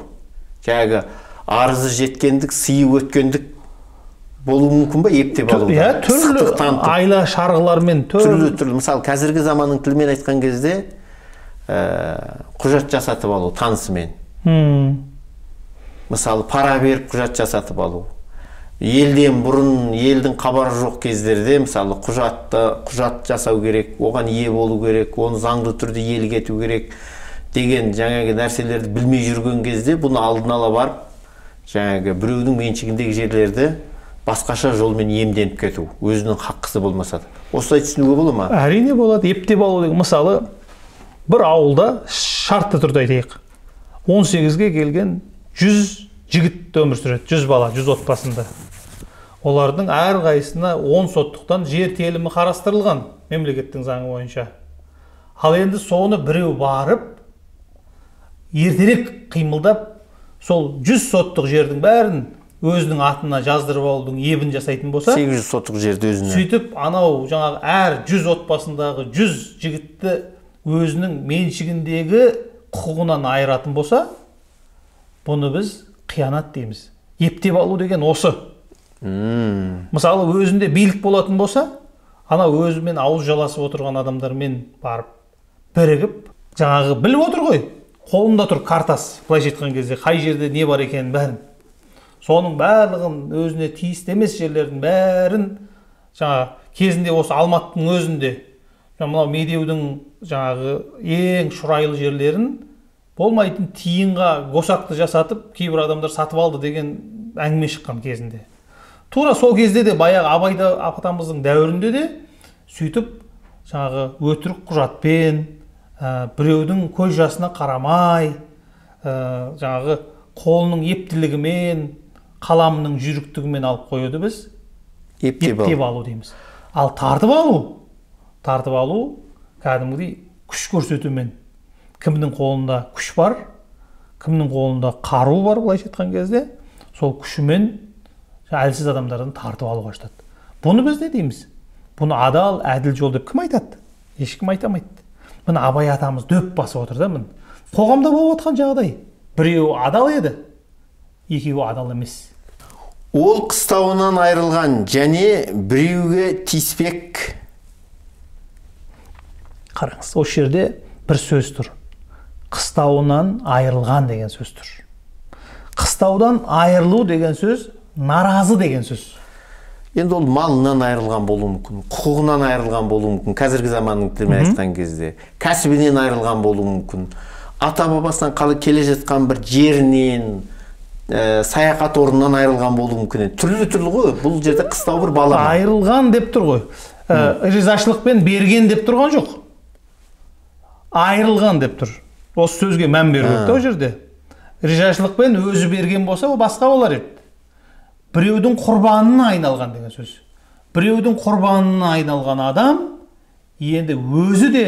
жаңағы арызы жеткендік, сыйы өткендік болуы мүмкін ба ептеп алуда? Иә, түрлі айла шарғылармен түрлі. Мысалы қазіргі заманның тілімен айтқан кезде құжат жасатып алу танысымен. Мысалы пара беріп құжат жасатып алу. Елден бұрын, елдің хабары жоқ кездерде мысалы құжат жасау керек, оған ие болу керек, оны заңды түрде иелік ету керек деген жаңағы нәрселерді білмей жүрген кезде бұны алдын ала барып жаңағы біреудің меншігіндегі жерлерді басқаша жолмен иемденіп кету, өзінің хақысы болмаса да. Осылай түсінуге бола ма? Әрине болады. Ептеп алу деген мысалы бір ауылда шартты түрде айтайық, 18-ге келген 100 жігіт өмір сүреді, 100 бала, 100 отбасында. Олардың әрқайсысына 10 соттықтан жер телімі қарастырылған мемлекеттің заңы бойынша. Ал енді соны біреу барып, ертерек қимылдап, сол 100 соттық жердің бәрін өзінің атына жаздырып алудың ебін жасайтын болса, 800 соттық жерді өзіне. Сөйтіп анау жаңағы әр 100 отбасындағы 100 жігітті өзінің меншігіндегі құқығынан айыратын болса, бұны біз қиянат дейміз. Ептеп алу деген осы. Мысалы өзінде билік болатын болса, ана өзімен ауыз жаласып отырған адамдармен барып бірігіп, жаңағы біліп отыр ғой, қолында тұр картасы, былайша айтқан кезде қай жерде не бар екенін бәрін. Соның барлығын өзіне тиісті емес жерлердің бәрін жаңа кезінде осы Алматының өзінде мынау Медеудің жаңағы ең шұрайлы жерлерін болмайтын тиынға госақты жасатып кейбір адамдар сатып алды деген әңгіме шыққан кезінде. Тура сол кезде де баяғы Абайда атамыздың дәуірінде де сөйтіп жаңағы өтірік құжатпен біреудің көз жасына қарамай жаңағы қолының ептілігімен, қаламының жүйріктігімен алып қоюды біз ептеп алу дейміз. Ал тартып алу кәдімгідей күш көрсетумен. Кімнің қолында күш бар, кімнің қолында қару бар, былайша айтқан кезде, сол күшімен әлсіз адамдардан тартып алуға жатады. Бұны біз не дейміз? Бұны адал, әділ жол деп кім айтады? Ешкім айта алмайды. Міне Абай атамыз дөп басып отыр да, міне. Қоғамда болып отқан жағдай. Біреуі адал еді, екеуі адал емес. Ол қыстауынан айырылған және біреуге тиіспек. Қараңыз, осы жерде бір сөз тұр. Қыстауынан айырылған деген сөз тұр. Қыстаудан айырылу деген сөз наразы деген сөз. Енді ол малынан айырылған болуы мүмкін, құқығынан айырылған болуы мүмкін, қазіргі заманның тілімен айтқан кезде, кәсібінен айырылған болуы мүмкін, ата-бабасынан қалып келе жатқан бір жерінен, саяхат орнынан айырылған болуы мүмкін. Түрлі-түрлі ғой, бұл жерде қыстау бір бала. Айырылған деп тұр ғой. Ризашылықпен берген деп тұрған жоқ. Айырылған деп тұр. Осы сөзге мән беру керек та ол жерде. Ризашылықпен өзі берген болса, ол басқа болар еді. Біреудің құрбанына айналған деген сөз. Біреудің құрбанына айналған адам енді өзі де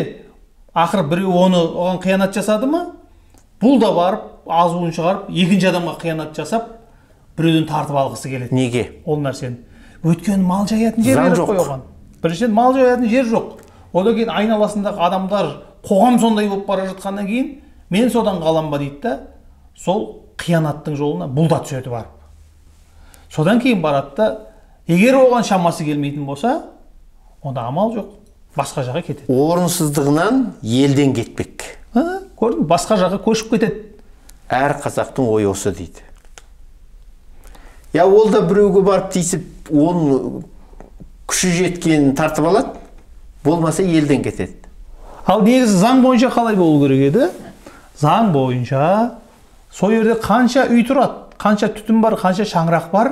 ақыры біреу оны оған қиянат жасады ма, бұл да барып азуын шығарып екінші адамға қиянат жасап біреуден тартып алғысы келеді. Неге? Ол нәрсені. Өйткені мал жаятын жер керек қой оған. Біріншіден мал жаятын жер жоқ. Одан кейін айналасындағы адамдар, қоғам сондай болып бара жатқаннан кейін мен содан қалам ба дейді да, сол қиянаттың жолына бұл да түседі барып. Содан кейін барады да, егер оған шамасы келмейтін болса, онда амал жоқ, басқа жаққа кетеді. Орынсыздығынан елден кетпек. Көрдің, басқа жаққа көшіп кетеді. Әр қазақтың ойы осы дейді. Я ол да біреуге барып тиісіп, оның күші жеткенін тартып алады, болмаса елден кетеді. Ал негізі заң бойынша қалай болу керек еді? Заң бойынша сол жерде қанша үй тұрады, қанша түтін бар, қанша шаңырақ бар,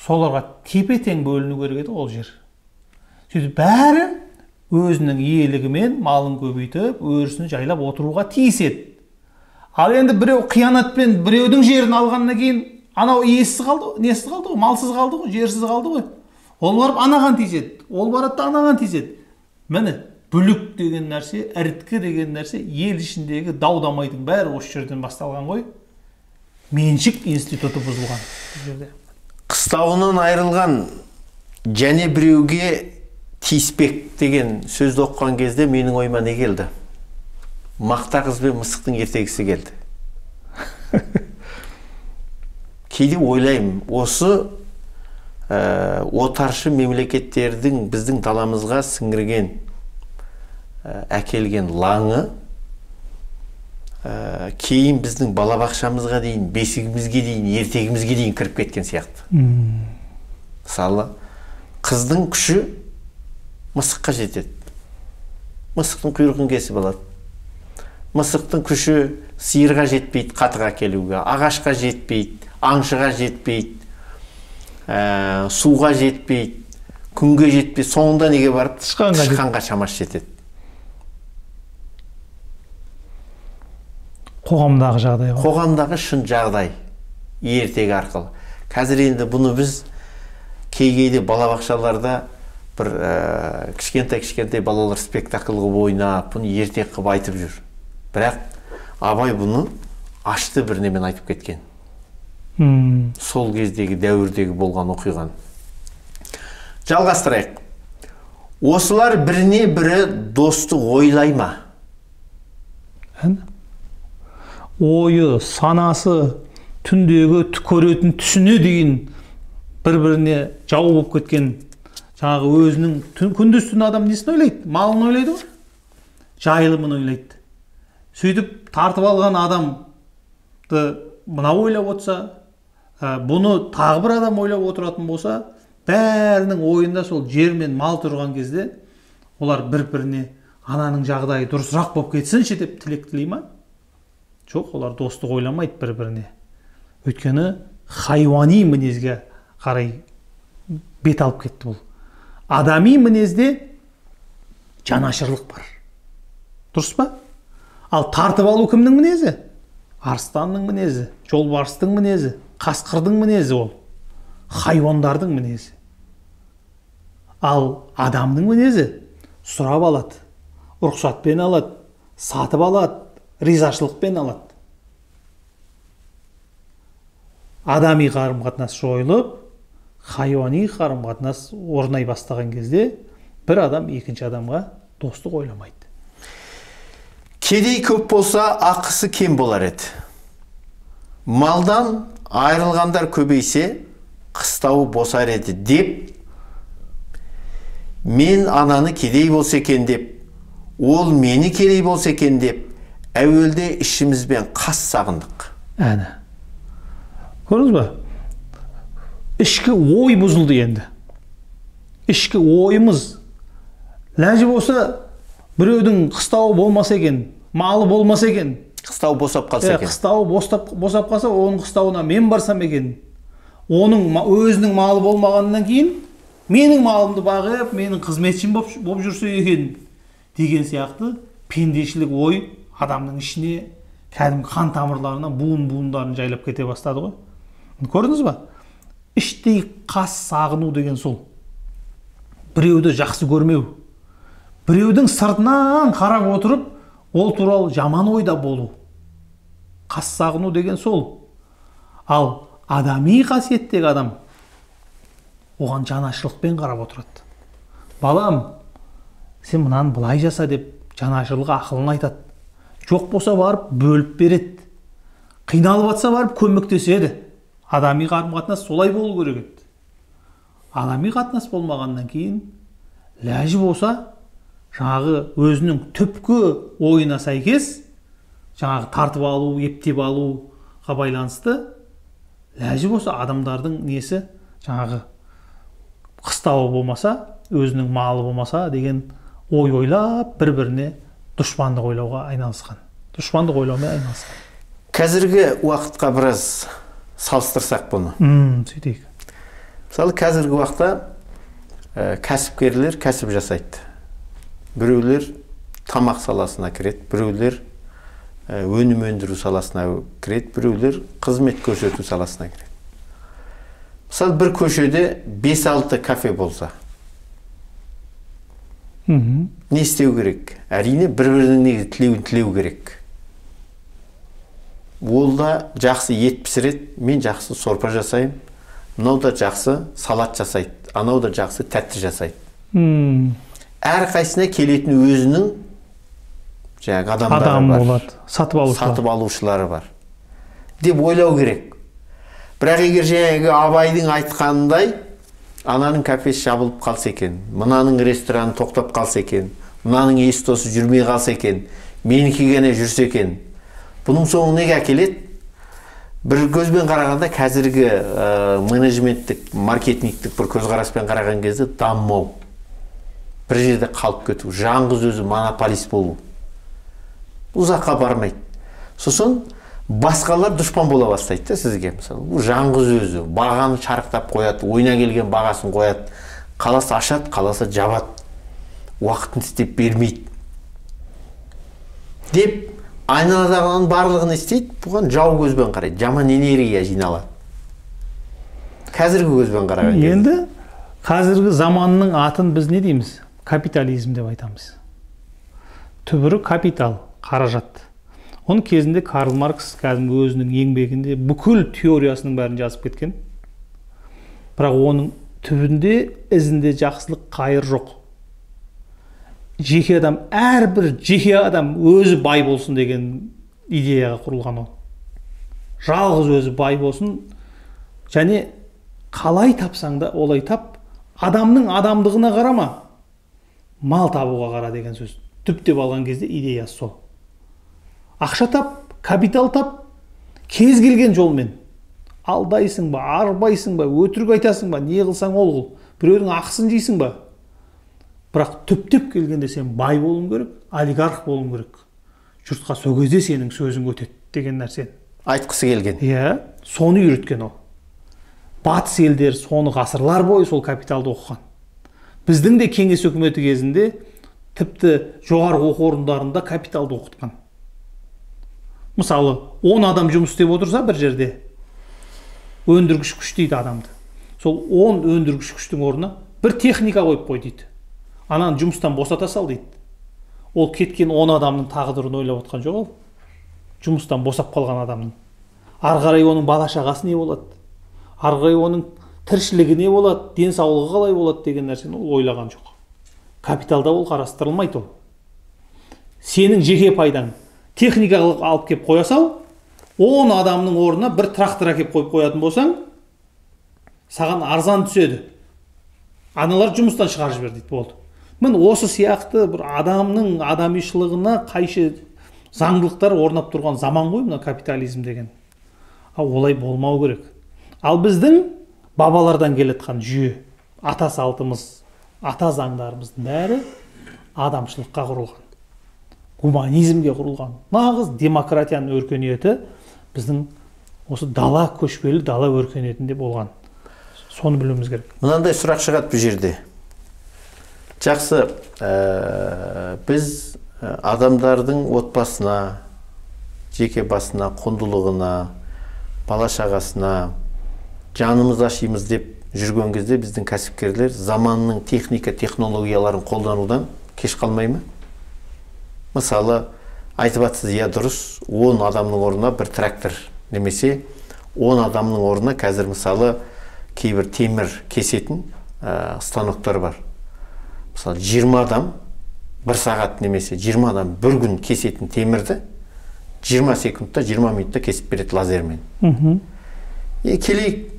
соларға тепе-тең бөліну керек еді ол жер. Сөйтіп бәрі өзінің иелігімен малын көбейтіп, өрісін жайлап отыруға тиіс еді. Ал енді біреу қиянатпен біреудің жерін алғаннан кейін анау иесіз қалды, несіз қалды ғой, малсыз қалды ғой, жерсіз қалды ғой. Ол барып анаған тиіседі, ол барады да анаған тиіседі. Міне, Бүлік деген нәрсе, іріткі деген нәрсе, ел ішіндегі дау-дамайдың бәрі осы жерден басталған ғой. Меншік институты бұзылған бұл жерде. Қыстауынан айырылған және біреуге тиіспек деген сөзді оқыған кезде менің ойыма не келді? Мақта қыз бен мысықтың ертегісі келді. Кейде ойлаймын, осы отаршы мемлекеттердің біздің даламызға сіңірген, әкелген лаңы кейін біздің балабақшамызға дейін, бесігімізге дейін, ертегімізге дейін кіріп кеткен сияқты. Мысалы, қыздың күші мысыққа жетеді. Мысықтың құйрығын кесіп алады. Мысықтың күші сиырға жетпейді, қатыға келуге, ағашқа жетпейді, аңшыға жетпейді, суға жетпейді, күнге жетпейді. Соңында неге барып? Тышқанға шамасы жетеді. Қоғамдағы жағдай. Қоғамдағы шын жағдай ертегі арқылы. Қазір енді бұны біз кей-кейде балабақшаларда бір кішкентай-кішкентай балалар спектакль қылып ойнап, бұны ертегі қылып айтып жүр. Бірақ Абай бұны ашты бір немен айтып кеткен. Сол кездегі дәуірдегі болған оқиғаны. Жалғастырайық. Осылар біріне бірі достық ойлай ма? Ойы, санасы, түндегі көретін түсіне дейін бір-біріне жау болып кеткен, жаңағы өзінің күндіз түні адам несін ойлайды? Малын ойлайды ғой, жайылымын ойлайды. Сөйтіп тартып алған адамды мынау ойлап отырса, бұны тағы бір адам ойлап отыратын болса, бәрінің ойында сол жер мен мал тұрған кезде олар бір-біріне ананың жағдайы дұрысырақ болып кетсінші деп тілек тілей ма? Жоқ, олар достық ойламайды бір-біріне. Өйткені хайуани мінезге қарай бет алып кетті бұл. Адами мінезде жанашырлық бар. Дұрыс па? Ал тартып алу кімнің мінезі? Арыстанның мінезі, жолбарыстың мінезі, қасқырдың мінезі ол. Хайуандардың мінезі. Ал адамның мінезі сұрап алады, рұқсатпен алады, сатып алады, ризашылықпен алады. Адами қарым-қатынас жойылып, хайуани қарым-қатынас орнай бастаған кезде бір адам екінші адамға достық ойламайды. Кедей көп болса, ақысы кем болар еді. Малдан айырылғандар көбейсе, қыстауы босар еді деп, мен ананы кедей болса екен деп, ол мені кедей болса екен деп, әуелде ішімізбен қас сағындық. Әне. Көрдіңіз бе? Ішкі ой бұзылды енді. Ішкі ойымыз. Ләжі болса, біреудің қыстауы болмаса екен, малы болмаса екен. Қыстауы босап қалса екен. Қыстауы босап қалса, оның қыстауына мен барсам екен. Оның өзінің малы болмағаннан кейін, менің малымды бағып, менің қызметшім болып жүрсе екен деген сияқты пендешілік ой адамның ішіне кәдімгі қан тамырларына, буын-буындарын жайлап кете бастады ғой. Көрдіңіз ба? Іштей қас сағыну деген сол. Біреуді жақсы көрмеу. Біреудің сыртынан қарап отырып, ол туралы жаман ойда болу. Қас сағыну деген сол. Ал адами қасиеттегі адам оған жанашырлықпен қарап отырады. Балам, сен мынаны былай жаса деп жанашырлық ақылын айтады. Жоқ болса барып бөліп береді. Қиналып атса барып көмектеседі. Адами қарым-қатынас солай болу керек еді. Адами қатынас болмағаннан кейін ләжі болса, жаңағы өзінің түпкі ойына сәйкес, жаңағы тартып алу, ептеп алуға байланысты, ләжі болса адамдардың несі жаңағы қыстауы болмаса, өзінің малы болмаса деген ой ойлап, бір-біріне дұшпандық ойлауға айналысқан. Дұшпандық ойлаумен айналысқан. Қазіргі уақытқа біраз салыстырсақ бұны. Сөйтейік. Мысалы, қазіргі уақытта кәсіпкерлер кәсіп жасайды. Біреулер тамақ саласына кіреді, біреулер өнім өндіру саласына кіреді, біреулер қызмет көрсету саласына кіреді. Мысалы, бір көшеде 5-6 кафе болса, Не істеу керек? Әрине, бір-бірінің негізі тілеуін тілеу керек. Ол да жақсы ет пісіреді, мен жақсы сорпа жасаймын, мынау да жақсы салат жасайды, анау да жақсы тәтті жасайды. Әрқайсысына келетін өзінің жаңағы адамдары Адам бар. Болады, сатып алушылар. Сатып алушылары бар деп ойлау керек. Бірақ егер жаңағы Абайдың айтқанындай, ананың кафесі жабылып қалса екен, мынаның рестораны тоқтап қалса екен, мынаның естосы жүрмей қалса екен, менікі ғана жүрсе екен, бұның соңы неге әкеледі? Бір көзбен қарағанда қазіргі менеджменттік, маркетингтік бір көзқараспен қараған кезде дамымау, бір жерде қалып кету, жалғыз өзі монополист болу ұзаққа бармайды. Сосын басқалар дұшпан бола бастайды да сізге. Мысалы, бұл жалғыз өзі бағаны шарықтап қояды, ойына келген бағасын қояды, қаласа ашады, қаласа жабады, уақытын істеп бермейді деп айналадағының барлығын істейді. Бұған жау көзбен қарайды, жаман энергия жиналады. Қазіргі көзбен қараған кезде. Енді қазіргі заманның атын біз не дейміз? Капитализм деп айтамыз. Түбірі капитал, қаражат. Оның кезінде Карл Маркс кәдімгі өзінің еңбегінде бүкіл теориясының бәрін жазып кеткен. Бірақ оның түбінде, ізінде жақсылық, қайыр жоқ. Жеке адам, әрбір жеке адам өзі бай болсын деген идеяға құрылған ол. Жалғыз өзі бай болсын, және қалай тапсаң да олай тап, адамның адамдығына қарама, мал табуға қара деген сөз. Түптеп алған кезде идеясы сол. Ақша тап, капитал тап, кез келген жолмен. Алдайсың ба, арбайсың ба, өтірік айтасың ба, не қылсаң ол қыл. Біреудің ақысын жейсің ба? Бірақ түптеп келгенде сен бай болуың керек, олигарх болуың керек. Жұртқа сол кезде сенің сөзің өтеді деген нәрсені айтқысы келген. Иә, соны үйреткен ол. Батыс елдері соны ғасырлар бойы сол капиталды оқыған. Біздің де кеңес үкіметі кезінде тіпті жоғарғы оқу орындарында капиталды оқытқан. Мысалы, 10 адам жұмыс істеп отырса бір жерде, өндіргіш күш дейді адамды. Сол 10 өндіргіш күштің орнына бір техника қойып қой дейді. Ананы жұмыстан босата сал дейді. Ол кеткен 10 адамның тағдырын ойлап отқан жоқ ол. Жұмыстан босап қалған адамның. Ары қарай оның бала шағасы не болады? Ары қарай оның тіршілігі не болады? Денсаулығы қалай болады деген нәрсені ол ойлаған жоқ. Капиталда ол қарастырылмайды ол. Сенің жеке пайдаң техникалық алып кеп қоя сал, 10 адамның орнына бір трактор әкеп қойып қоятын болсаң, саған арзан түседі. Аналар жұмыстан шығарып жібер дейді, болды. Міне осы сияқты бір адамның адамишылығына қайшы заңдылықтар орнап тұрған заман ғой мына капитализм деген. Ал олай болмау керек. Ал біздің бабалардан келе жатқан жүйе, ата салтымыз, ата заңдарымыздың бәрі адамшылыққа құрылған, гуманизмге құрылған. Нағыз демократияның өркениеті біздің осы дала, көшпелі дала өркениетінде болған. Соны білуіміз керек. Мынандай сұрақ шығады бұл жерде. Жақсы, біз адамдардың отбасына, жеке басына, құндылығына, бала шағасына жанымыз ашимыз деп жүрген кезде біздің кәсіпкерлер заманның техника, технологияларын қолданудан кеш қалмай ма? Мысалы, айтып атсыз, иә дұрыс, 10 адамның орнына бір трактор немесе 10 адамның орнына қазір мысалы кейбір темір кесетін станоктар бар. Мысалы, 20 адам бір сағат немесе 20 адам бір күн кесетін темірді 20 секундта, 20 минутта кесіп береді лазермен. Келейік,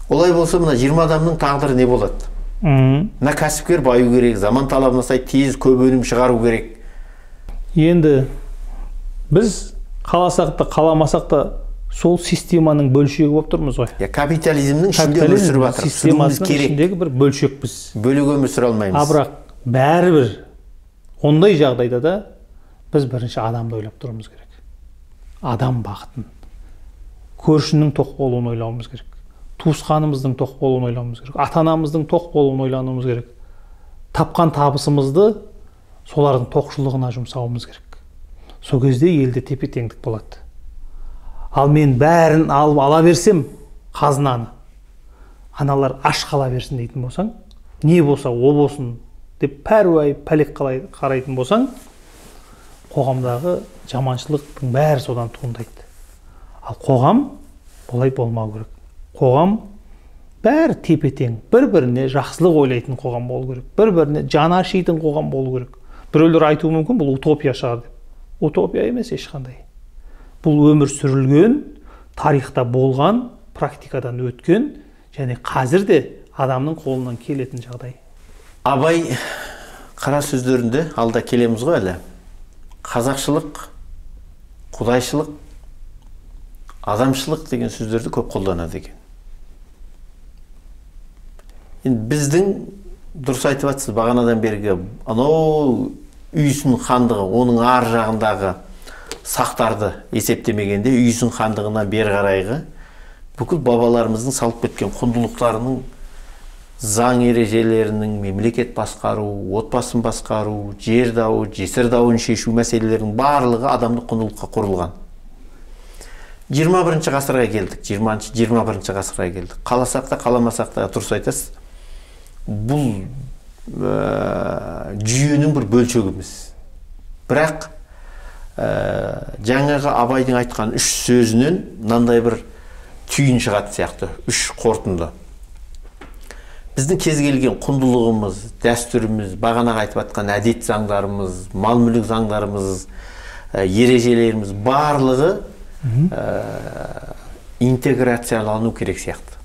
олай болса мына 20 адамның тағдыры не болады? Мына кәсіпкер баю керек, заман талабына сай тез көп өнім шығару керек. Енді біз қаласақ та қаламасақ та сол системаның бөлшегі болып тұрмыз ғой. Я, капитализмнің ішінде өмір сүріп жатырмыз. Системасының ішіндегі бір бөлшекпіз. Бөлек өмір сүре алмаймыз. А бірақ бәрібір ондай жағдайда да біз бірінші адамды ойлап тұруымыз керек. Адам бақытын, көршінің тоқ болуын ойлауымыз керек. Туысқанымыздың тоқ болуын ойлауымыз керек. Ата-анамыздың тоқ болуын ойлануымыз керек. Тапқан табысымызды солардың тоқшылығына жұмсауымыз керек. Сол кезде елде тепе-теңдік болады. Ал мен бәрін алып ала берсем қазынаны, аналар аш қала берсін дейтін болсаң, не болса о болсын деп пәруайы пәлек қарайтын болсаң, қоғамдағы жаманшылықтың бәрі содан туындайды. Ал қоғам олай болмау керек. Қоғам бәрі тепе-тең, бір-біріне жақсылық ойлайтын қоғам болу керек, бір-біріне жаны ашитын қоғам болу керек. Біреулер айтуы мүмкін, бұл утопия шығар деп. Утопия емес ешқандай. Бұл өмір сүрілген, тарихта болған, практикадан өткен және қазір де адамның қолынан келетін жағдай. Абай қара сөздерінде алда келеміз ғой әлі. Қазақшылық, құдайшылық, адамшылық деген сөздерді көп қолданады екен. Енді біздің дұрыс айтып жатсыз, бағанадан бергі анау Үйсін хандығы, оның ар жағындағы сақтарды есептемегенде Үйсін хандығынан бері қарайғы бүкіл бабаларымыздың салып кеткен құндылықтарының, заң ережелерінің, мемлекет басқару, отбасын басқару, жер дауы, жесір дауын шешу мәселелерінің барлығы адамдық құндылыққа құрылған. 21-ші ғасырға келдік, 20-21-ші ғасырға келдік. Қаласақ та, қаламасақ та, дұрыс айтасыз, бұл жүйенің бір бөлшегіміз. Бірақ жаңағы Абайдың айтқан үш сөзінен мынандай бір түйін шығады сияқты, үш қорытынды. Біздің кез келген құндылығымыз, дәстүріміз, бағанағы айтып атқан әдет заңдарымыз, мал-мүлік заңдарымыз, ережелеріміз барлығы интеграциялану керек сияқты.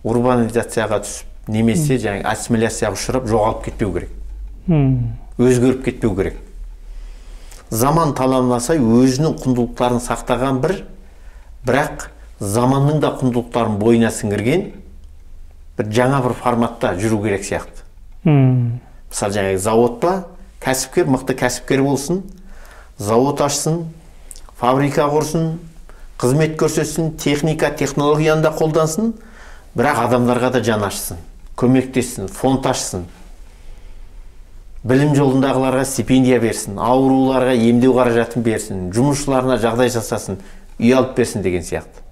Урбанизацияға түсіп, немесе жаңағы ассимиляцияға ұшырап жоғалып кетпеу керек. Өзгеріп кетпеу керек. Заман талабына сай өзінің құндылықтарын сақтаған бір, бірақ заманның да құндылықтарын бойына сіңірген бір жаңа бір форматта жүру керек сияқты. Мысалы, жаңағы зауытта кәсіпкер, мықты кәсіпкер болсын, зауыт ашсын, фабрика құрсын, қызмет көрсетсін, техника, технологияны да қолдансын, бірақ адамдарға да жан ашсын, көмектессін, фонд ашсын, білім жолындағыларға стипендия берсін, ауруларға емдеу қаражатын берсін, жұмысшыларына жағдай жасасын, үй алып берсін деген сияқты.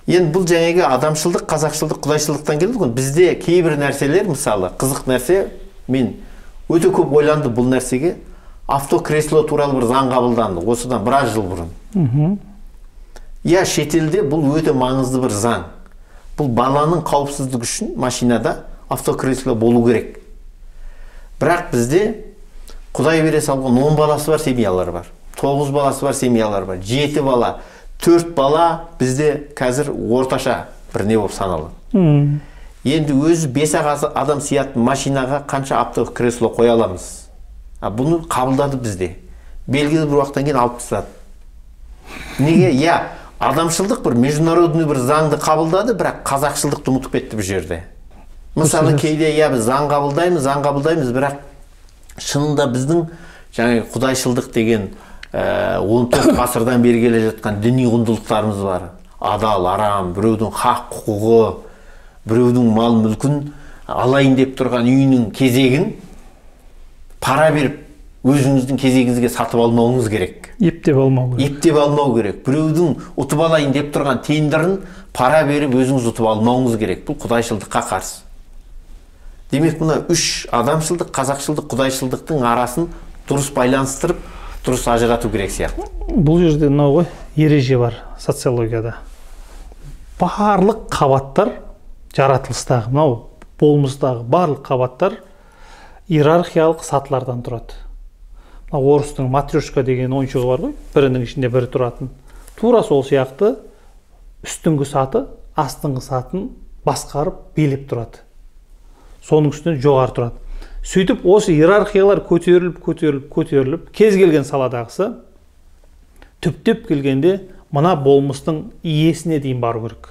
Енді бұл жаңағы адамшылдық, қазақшылдық, құдайшылдықтан келді ғой. Бізде кейбір нәрселер, мысалы, қызық нәрсе, мен өте көп ойландым бұл нәрсеге. Автокресло туралы бір заң қабылданды осыдан біраз жыл бұрын. Я шетелде бұл өте маңызды бір заң. Бұл баланың қауіпсіздігі үшін машинада автокресло болу керек. Бірақ бізде Құдай бере салған 10 баласы бар семьялар бар, 9 баласы бар семьялар бар, 7 бала, 4 бала бізде қазір орташа бір не болып саналады. Енді өзі 5 адам сиятын машинаға қанша автокресло қоя аламыз? Бұны қабылдады бізде. Белгілі бір уақыттан кейін алып тастады. Неге? Я, адамшылдық бір международный бір заңды қабылдады, бірақ қазақшылдықты ұмытып кетті бұл жерде. Мысалы, кейде я біз заң қабылдаймыз, заң қабылдаймыз, бірақ шынында біздің жаңағы құдайшылдық деген 14 ғасырдан бері келе жатқан діни құндылықтарымыз бар. Адал, арам, біреудің хақ құқығы, біреудің мал мүлкін алайын деп тұрған үйінің кезегін пара беріп өзіңіздің кезегіңізге сатып алмауыңыз керек. Ептеп алмау керек. Ептеп алмау керек. Біреудің ұтып алайын деп тұрған тендерін пара беріп өзіңіз ұтып алмауыңыз керек. Бұл құдайшылдыққа қарсы. Демек, мына үш адамшылдық, қазақшылдық, құдайшылдықтың арасын дұрыс байланыстырып, дұрыс ажырату керек сияқты. Бұл жерде мынау ғой, ереже бар социологияда. Барлық қабаттар жаратылыстағы, мынау болмыстағы барлық қабаттар иерархиялық сатылардан тұрады. Мына орыстың матрешка деген ойыншығы бар ғой, бірінің ішінде бірі тұратын. Тура сол сияқты үстіңгі саты астыңғы сатын басқарып, билеп тұрады. Соның үстінен жоғары тұрады. Сөйтіп осы иерархиялар көтеріліп, көтеріліп, көтеріліп, кез келген саладағысы түптеп келгенде мына болмыстың иесіне дейін бару керек.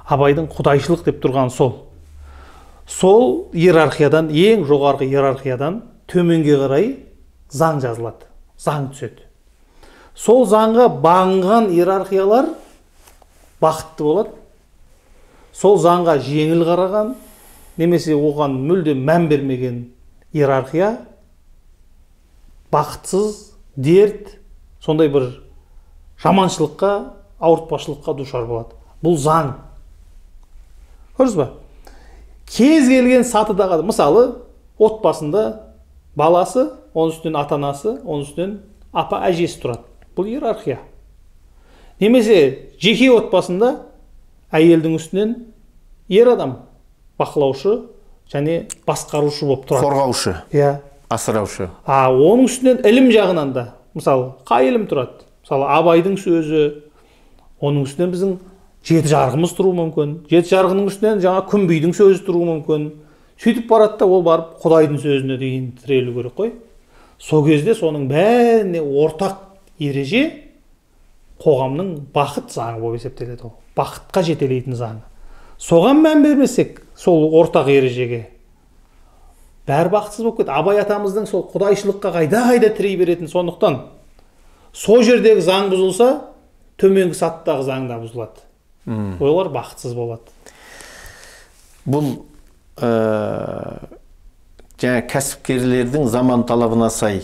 Абайдың құдайшылық деп тұрған сол. Сол иерархиядан, ең жоғарғы иерархиядан төменге қарай заң жазылады, заң түседі. Сол заңға бағынған иерархиялар бақытты болады. Сол заңға жеңіл қараған, немесе оған мүлде мән бермеген иерархия бақытсыз, дерт, сондай бір жаманшылыққа, ауыртпашылыққа душар болады. Бұл заң. Көрдіңіз ба? Кез келген сатыдағы, мысалы, отбасында баласы, оның үстінен ата-анасы, оның үстінен апа әжесі тұрады. Бұл иерархия. Немесе жеке отбасында әйелдің үстінен ер адам бақылаушы және басқарушы болып тұрады. Қорғаушы. Иә. Асыраушы. Оның үстінен ілім жағынан да, мысалы, қай ілім тұрады? Мысалы, Абайдың сөзі, оның үстінен біздің жеті жарғымыз тұруы мүмкін. Жеті жарғының үстінен жаңа Күнбидің сөзі тұруы мүмкін. Сөйтіп барады да, ол барып Құдайдың сөзіне дейін тірелу керек қой. Сол кезде соның бәріне ортақ ереже қоғамның бақыт заңы болып есептеледі ол. Бақытқа жетелейтін заңы. Соған мән бермесек, сол ортақ ережеге бәрі бақытсыз болып кетеді. Абай атамыздың сол құдайшылыққа қайда-қайда тірей беретін, сондықтан сол жердегі заң бұзылса, төменгі сатыдағы заң да бұзылады. Олар бақытсыз болады. Бұл жаңа кәсіпкерлердің заман талабына сай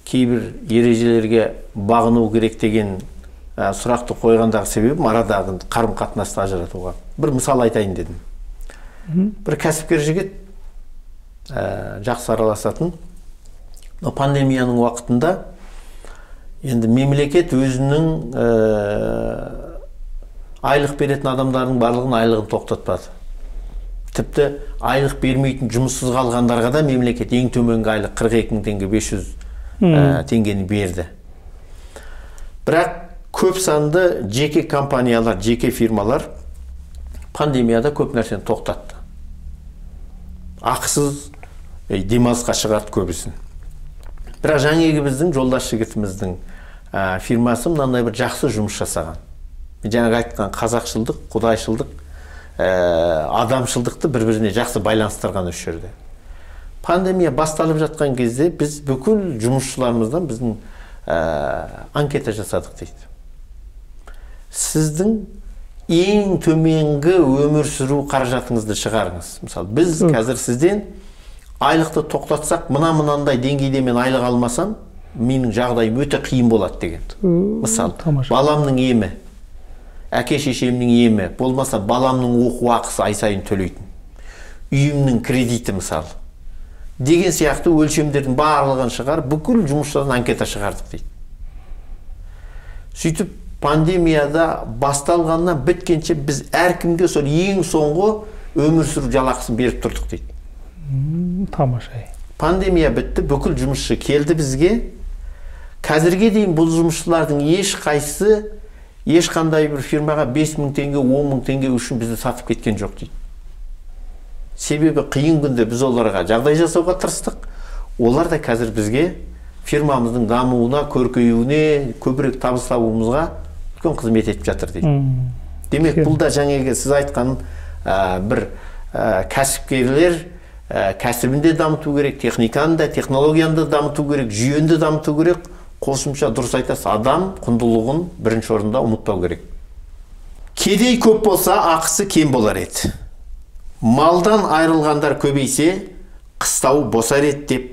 кейбір ережелерге бағыну керек деген сұрақты қойғандағы себебім арадағы қарым-қатынасты ажыратуға. Бір мысал айтайын дедім. Бір кәсіпкер жігіт, жақсы араласатын, пандемияның уақытында енді мемлекет өзінің айлық беретін адамдардың барлығын айлығын тоқтатпады. Тіпті айлық бермейтін жұмыссыз қалғандарға да мемлекет ең төменгі айлық 42 мың теңге 500 теңгені берді. Бірақ көп санды жеке компаниялар, жеке фирмалар пандемияда көп нәрсені тоқтатты. Ақысыз демалысқа шығарды көбісін. Бірақ жаңағы біздің жолдас жігітіміздің фирмасы мынандай бір жақсы жұмыс жасаған. Жаңағы айтқан қазақшылдық, құдайшылдық, адамшылдықты бір-біріне жақсы байланыстырған осы жерде. Пандемия басталып жатқан кезде біз бүкіл жұмысшыларымыздан біздің анкета жасадық дейді. Сіздің ең төменгі өмір сүру қаражатыңызды шығарыңыз. Мысалы, біз қазір сізден айлықты тоқтатсақ, мына-мынандай деңгейде мен айлық алмасам, менің жағдайым өте қиын болады деген. Мысалы, баламның емі, әке шешемнің емі, болмаса баламның оқу ақысы ай сайын төлейтін, үйімнің кредиті мысалы. Деген сияқты өлшемдердің барлығын шығарып, бүкіл жұмысшыдан анкета шығардық дейді. Сөйтіп пандемияда басталғаннан біткенше біз әркімге сол ең соңғы өмір сүру жалақысын беріп тұрдық дейді. Тамаша. Пандемия бітті, бүкіл жұмысшы келді бізге. Қазірге дейін бұл жұмысшылардың ешқайсысы ешқандай бір фирмаға 5 мың теңге, 10 мың теңге үшін бізді сатып кеткен жоқ дейді. Себебі қиын күнде біз оларға жағдай жасауға тырыстық. Олар да қазір бізге фирмамыздың дамуына, көркеюіне, көбірек табыс табуымызға үлкен қызмет етіп жатыр дейді. Демек, бұл да жаңағы сіз айтқан бір кәсіпкерлер кәсібін де дамыту керек, техниканы да, технологияны да дамыту керек, жүйені де дамыту керек. Қосымша дұрыс айтасыз, адам құндылығын бірінші орында ұмытпау керек. Кедей көп болса, ақысы кем болар еді. Малдан айырылғандар көбейсе, қыстауы босар еді деп,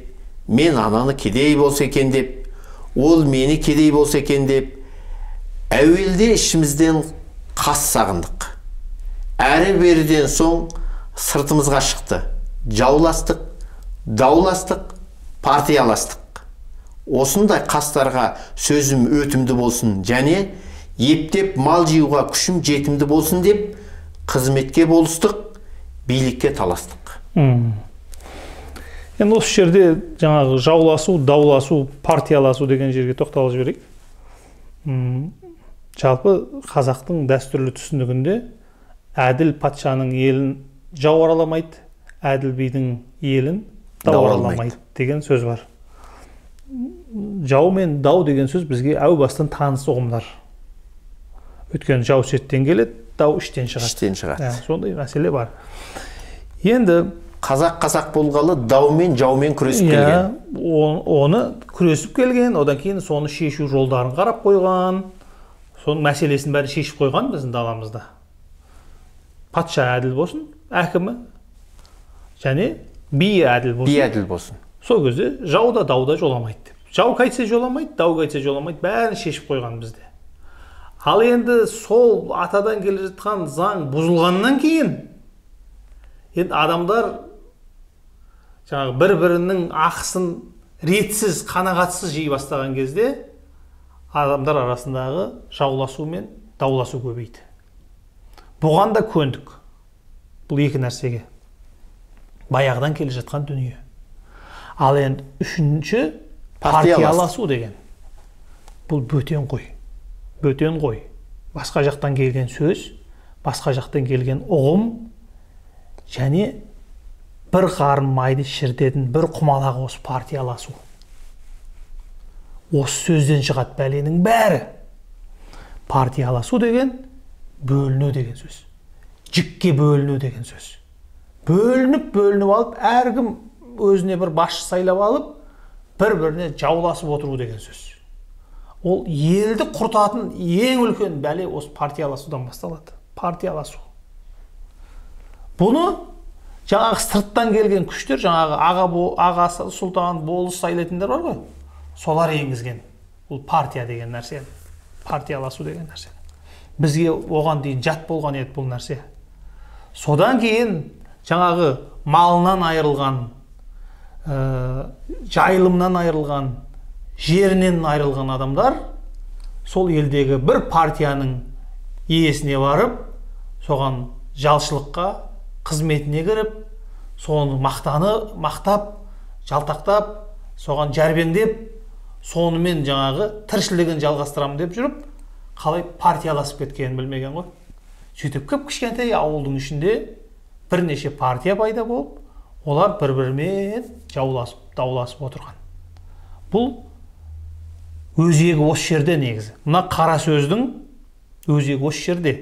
мен ананы кедей болса екен деп, ол мені кедей болса екен деп, әуелде ішімізден қас сағындық. Әрі беріден соң сыртымызға шықты. Жауластық, дауластық, партияластық. Осындай қастарға сөзім өтімді болсын және ептеп мал жиюға күшім жетімді болсын деп қызметке болыстық, билікке таластық. Енді осы жерде жаңағы жауласу, дауласу, партияласу деген жерге тоқталып жіберейік. Жалпы қазақтың дәстүрлі түсінігінде әділ патшаның елін жау араламайды, әділ бидің елін дау араламайды деген сөз бар. Жау мен дау деген сөз бізге әу бастан таныс ұғымдар. Өйткені жау шеттен келеді, дау іштен шығады. Іштен шығады. Сондай мәселе бар. Енді қазақ қазақ болғалы даумен, жаумен күресіп келген. Оны күресіп келген, одан кейін соны шешу жолдарын қарап қойған, соның мәселесін бәрін шешіп қойған біздің даламызда. Патша әділ болсын, әкімі және биі әділ болсын. Би әділ болсын. Сол кезде жау да дау да жоламайды деп. Жау қайтсе жоламайды, дау қайтсе жоламайды, бәрін шешіп қойған бізде. Ал енді сол атадан келе жатқан заң бұзылғаннан кейін Енді адамдар жаңағы бір-бірінің ақысын ретсіз, қанағатсыз жей бастаған кезде адамдар арасындағы жауласу мен дауласу көбейді. Бұған да көндік. Бұл екі нәрсеге. Баяғыдан келе жатқан дүние. Ал енді үшінші партияласу деген. Бұл бөтен қой. Бөтен қой. Басқа жақтан келген сөз, басқа жақтан келген ұғым және бір қарын майды шірітетін бір құмалақ осы партияласу. Осы сөзден шығады бәленің бәрі. Партияласу деген бөліну деген сөз. Жікке бөліну деген сөз. Бөлініп алып, әркім өзіне бір басшы сайлап алып, бір-біріне жауласып отыру деген сөз. Ол елді құртатын ең үлкен бәле осы партияласудан басталады. Партияласу. Бұны жаңағы сырттан келген күштер, жаңағы аға сұлтан, болыс сайлайтындар бар ғой, солар енгізген. Бұл партия деген нәрсе, партияласу деген нәрсе. Бізге оған дейін жат болған еді бұл нәрсе. Содан кейін жаңағы малынан айырылған, жайылымнан айырылған, жерінен айырылған адамдар сол елдегі бір партияның иесіне барып, соған жалшылыққа, қызметіне кіріп, соны мақтап, жалтақтап, соған жәрбеңдеп, сонымен жаңағы тіршілігін жалғастырамын деп жүріп, қалай партияласып кеткенін білмеген ғой. Сөйтіп кіп-кішкентай ауылдың ішінде бірнеше партия пайда болып, олар бір-бірімен жауласып, дауласып отырған. Бұл өзегі осы жерде негізі. Мына қара сөздің өзегі осы жерде.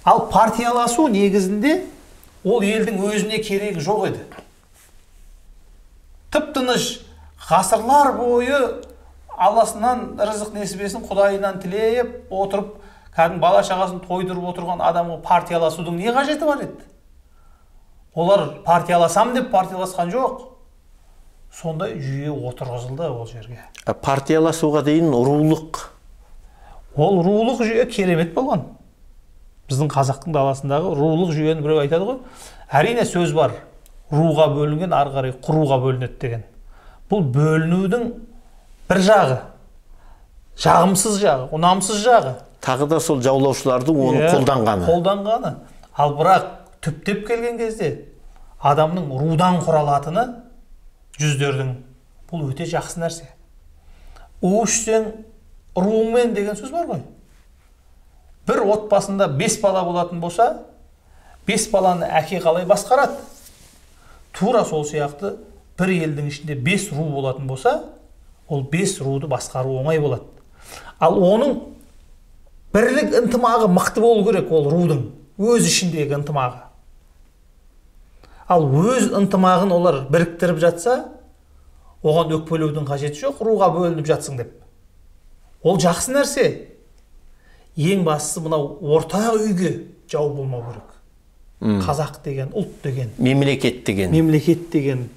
Ал партияласу негізінде ол елдің өзіне керегі жоқ еді. Тып-тыныш ғасырлар бойы Алласынан рызық несібесін Құдайынан тілеп отырып, кәдімгі бала шағасын тойдырып отырған адамға партияласудың не қажеті бар еді? Олар партияласам деп партияласқан жоқ. Сондай жүйе отырғызылды ол жерге. Партияласуға дейін рулық. Ол рулық жүйе керемет болған. Біздің қазақтың даласындағы рулық жүйені біреу айтады ғой. Әрине сөз бар. Руға бөлінген, ары қарай құруға бөлінеді деген. Бұл бөлінудің бір жағы, жағымсыз жағы, ұнамсыз жағы. Тағы да сол жаулаушылардың оны қолданғаны. Қолданғаны. Ал бірақ түптеп келген кезде адамның рудан құралатыны жүздердің, бұл өте жақсы нәрсе. У ішсең руыңмен деген сөз бар ғой. Бір отбасында 5 бала болатын болса, 5 баланы әке қалай басқарады? Тура сол сияқты бір елдің ішінде 5 ру болатын болса, ол 5 руды басқару оңай болады. Ал оның бірлік ынтымағы мықты болу керек, ол рудың өз ішіндегі ынтымағы. Ал өз ынтымағын олар біріктіріп жатса, оған өкпелеудің қажеті жоқ, руға бөлініп жатсың деп. Ол жақсы нәрсе. Ең бастысы мынау ортақ үйге жау болмау керек. Қазақ деген, ұлт деген, мемлекет деген. Мемлекет деген.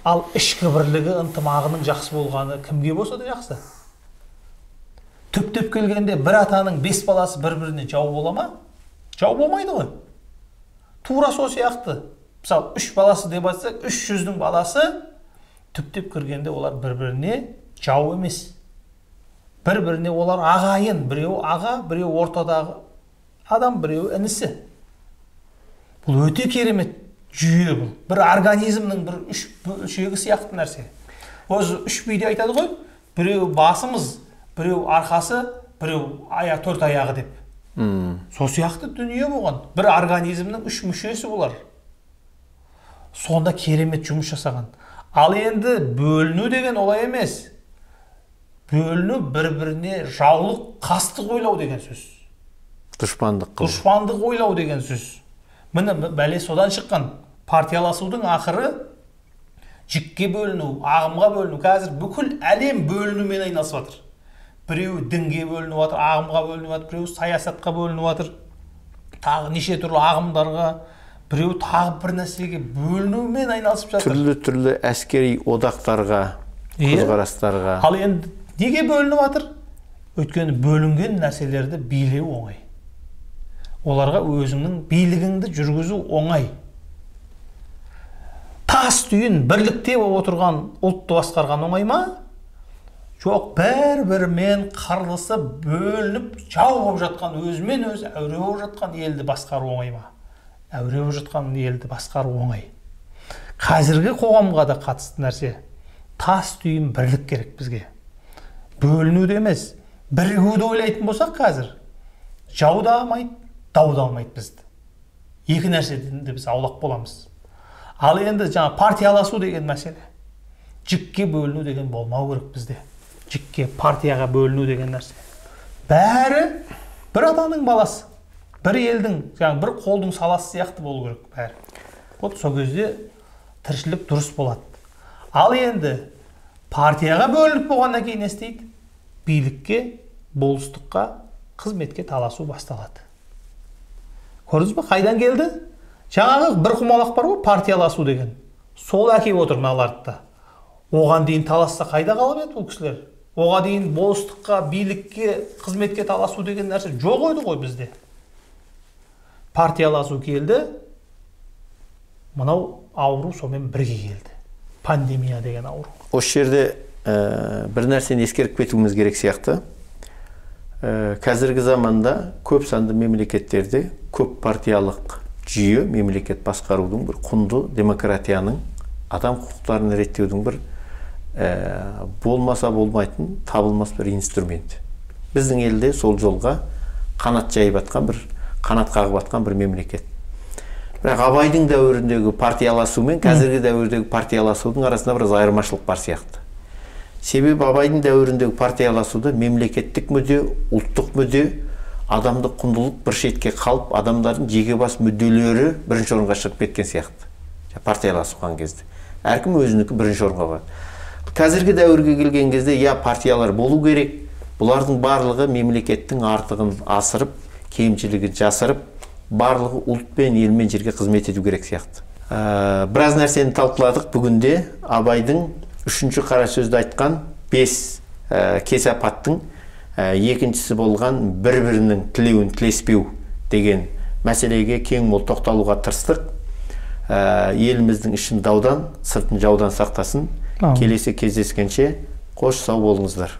Ал ішкі бірлігі, ынтымағының жақсы болғаны кімге болса да жақсы. Түптеп келгенде бір атаның 5 баласы бір-біріне жау бола ма? Жау болмайды ғой. Тура сол сияқты. Мысалы, 3 баласы деп айтсақ, 300-дің баласы түптеп кіргенде олар бір-біріне жау емес. Бір-біріне олар ағайын, біреуі аға, біреуі ортадағы адам, біреуі інісі. Бұл өте керемет жүйе бұл. Бір организмнің бір үш бөлшегі сияқты нәрсе. Өзі үш биде айтады ғой, біреуі басымыз, біреуі арқасы, біреуі аяқ, төрт аяғы деп. Сол сияқты дүние болған. Бір организмнің үш мүшесі бұлар. Сонда керемет жұмыс жасаған. Ал енді бөліну деген олай емес. Бөліну бір-біріне жаулық, қастық ойлау деген сөз. Дұшпандық қылу. Дұшпандық ойлау деген сөз. Міне бәле содан шыққан. Партияласудың ақыры жікке бөліну, ағымға бөліну. Қазір бүкіл әлем бөлінумен айналысып жатыр. Біреуі дінге бөлініп жатыр, ағымға бөлініп жатыр, біреуі саясатқа бөлініп жатыр. Тағы неше түрлі ағымдарға, біреуі тағы бір нәрсеге бөлінумен айналысып жатыр. Түрлі-түрлі әскери одақтарға, көзқарастарға. Ал енді неге бөлініп жатыр? Өйткені бөлінген нәрселерді билеу оңай. Оларға өзіңнің билігіңді жүргізу оңай. Тас түйін бірлікте болып отырған ұлтты басқарған оңай ма? Жоқ, бір-бірімен қырылысып, бөлініп, жау болып жатқан, өзімен өзі әуре болып жатқан елді басқару оңай ма? Әуре болып жатқан елді басқару оңай. Қазіргі қоғамға да қатысты нәрсе. Тас түйін бірлік керек бізге. Бөлінуді емес, бірігуді ойлайтын болсақ қазір, жау да алмайды, дау да алмайды бізді. Екі нәрседен де біз аулақ боламыз. Ал енді жаңа партияласу деген мәселе. Жікке бөліну деген болмау керек бізде. Жікке, партияға бөліну деген нәрсе. Бәрі бір атаның баласы, бір елдің, жаңа бір қолдың саласы сияқты болу керек бәрі. Вот сол кезде тіршілік дұрыс болады. Ал енді партияға бөлініп болғаннан кейін не істейді? Билікке, болыстыққа, қызметке таласу басталады. Көрдіңіз бе, қайдан келді? Жаңағы бір құмалақ бар ғой, партияласу деген. Сол әкеп отыр мыналарды да. Оған дейін таласса қайда қалып еді бұл кісілер? Оған дейін болыстыққа, билікке, қызметке таласу деген нәрсе жоқ еді ғой бізде. Партияласу келді, мынау ауру сонымен бірге келді. Пандемия деген ауру. Осы жерде бір нәрсені ескеріп кетуіміз керек сияқты. Қазіргі заманда көп санды мемлекеттерде көп партиялық жүйе мемлекет басқарудың бір құнды демократияның, адам құқықтарын реттеудің бір болмаса болмайтын, табылмас бір инструмент. Біздің елде сол жолға қанат жайып атқан бір, қанат қағып атқан бір мемлекет. Бірақ Абайдың дәуіріндегі партияласу мен қазіргі дәуірдегі партияласудың арасында біраз айырмашылық бар сияқты. Себебі Абайдың дәуіріндегі партияласуда мемлекеттік мүдде, ұлттық мүдде, адамдық құндылық бір шетке қалып, адамдардың жеке бас мүдделері бірінші орынға шығып кеткен сияқты. Партияласқан кезде әркім өзінікі бірінші орынға қояды. Қазіргі дәуірге келген кезде, я партиялар болу керек, бұлардың барлығы мемлекеттің артығын асырып, кемшілігін жасырып, барлығы ұлт пен ел мен жерге қызмет ету керек сияқты. Біраз нәрсені талқыладық. Бүгінде Абайдың үшінші қара сөзді айтқан 5 кесапаттың екіншісі болған бір-бірінің тілеуін тілеспеу деген мәселеге кең мол тоқталуға тырыстық. Еліміздің ішін даудан, сыртын жаудан сақтасын. Келесі кездескенше қош сау болыңыздар.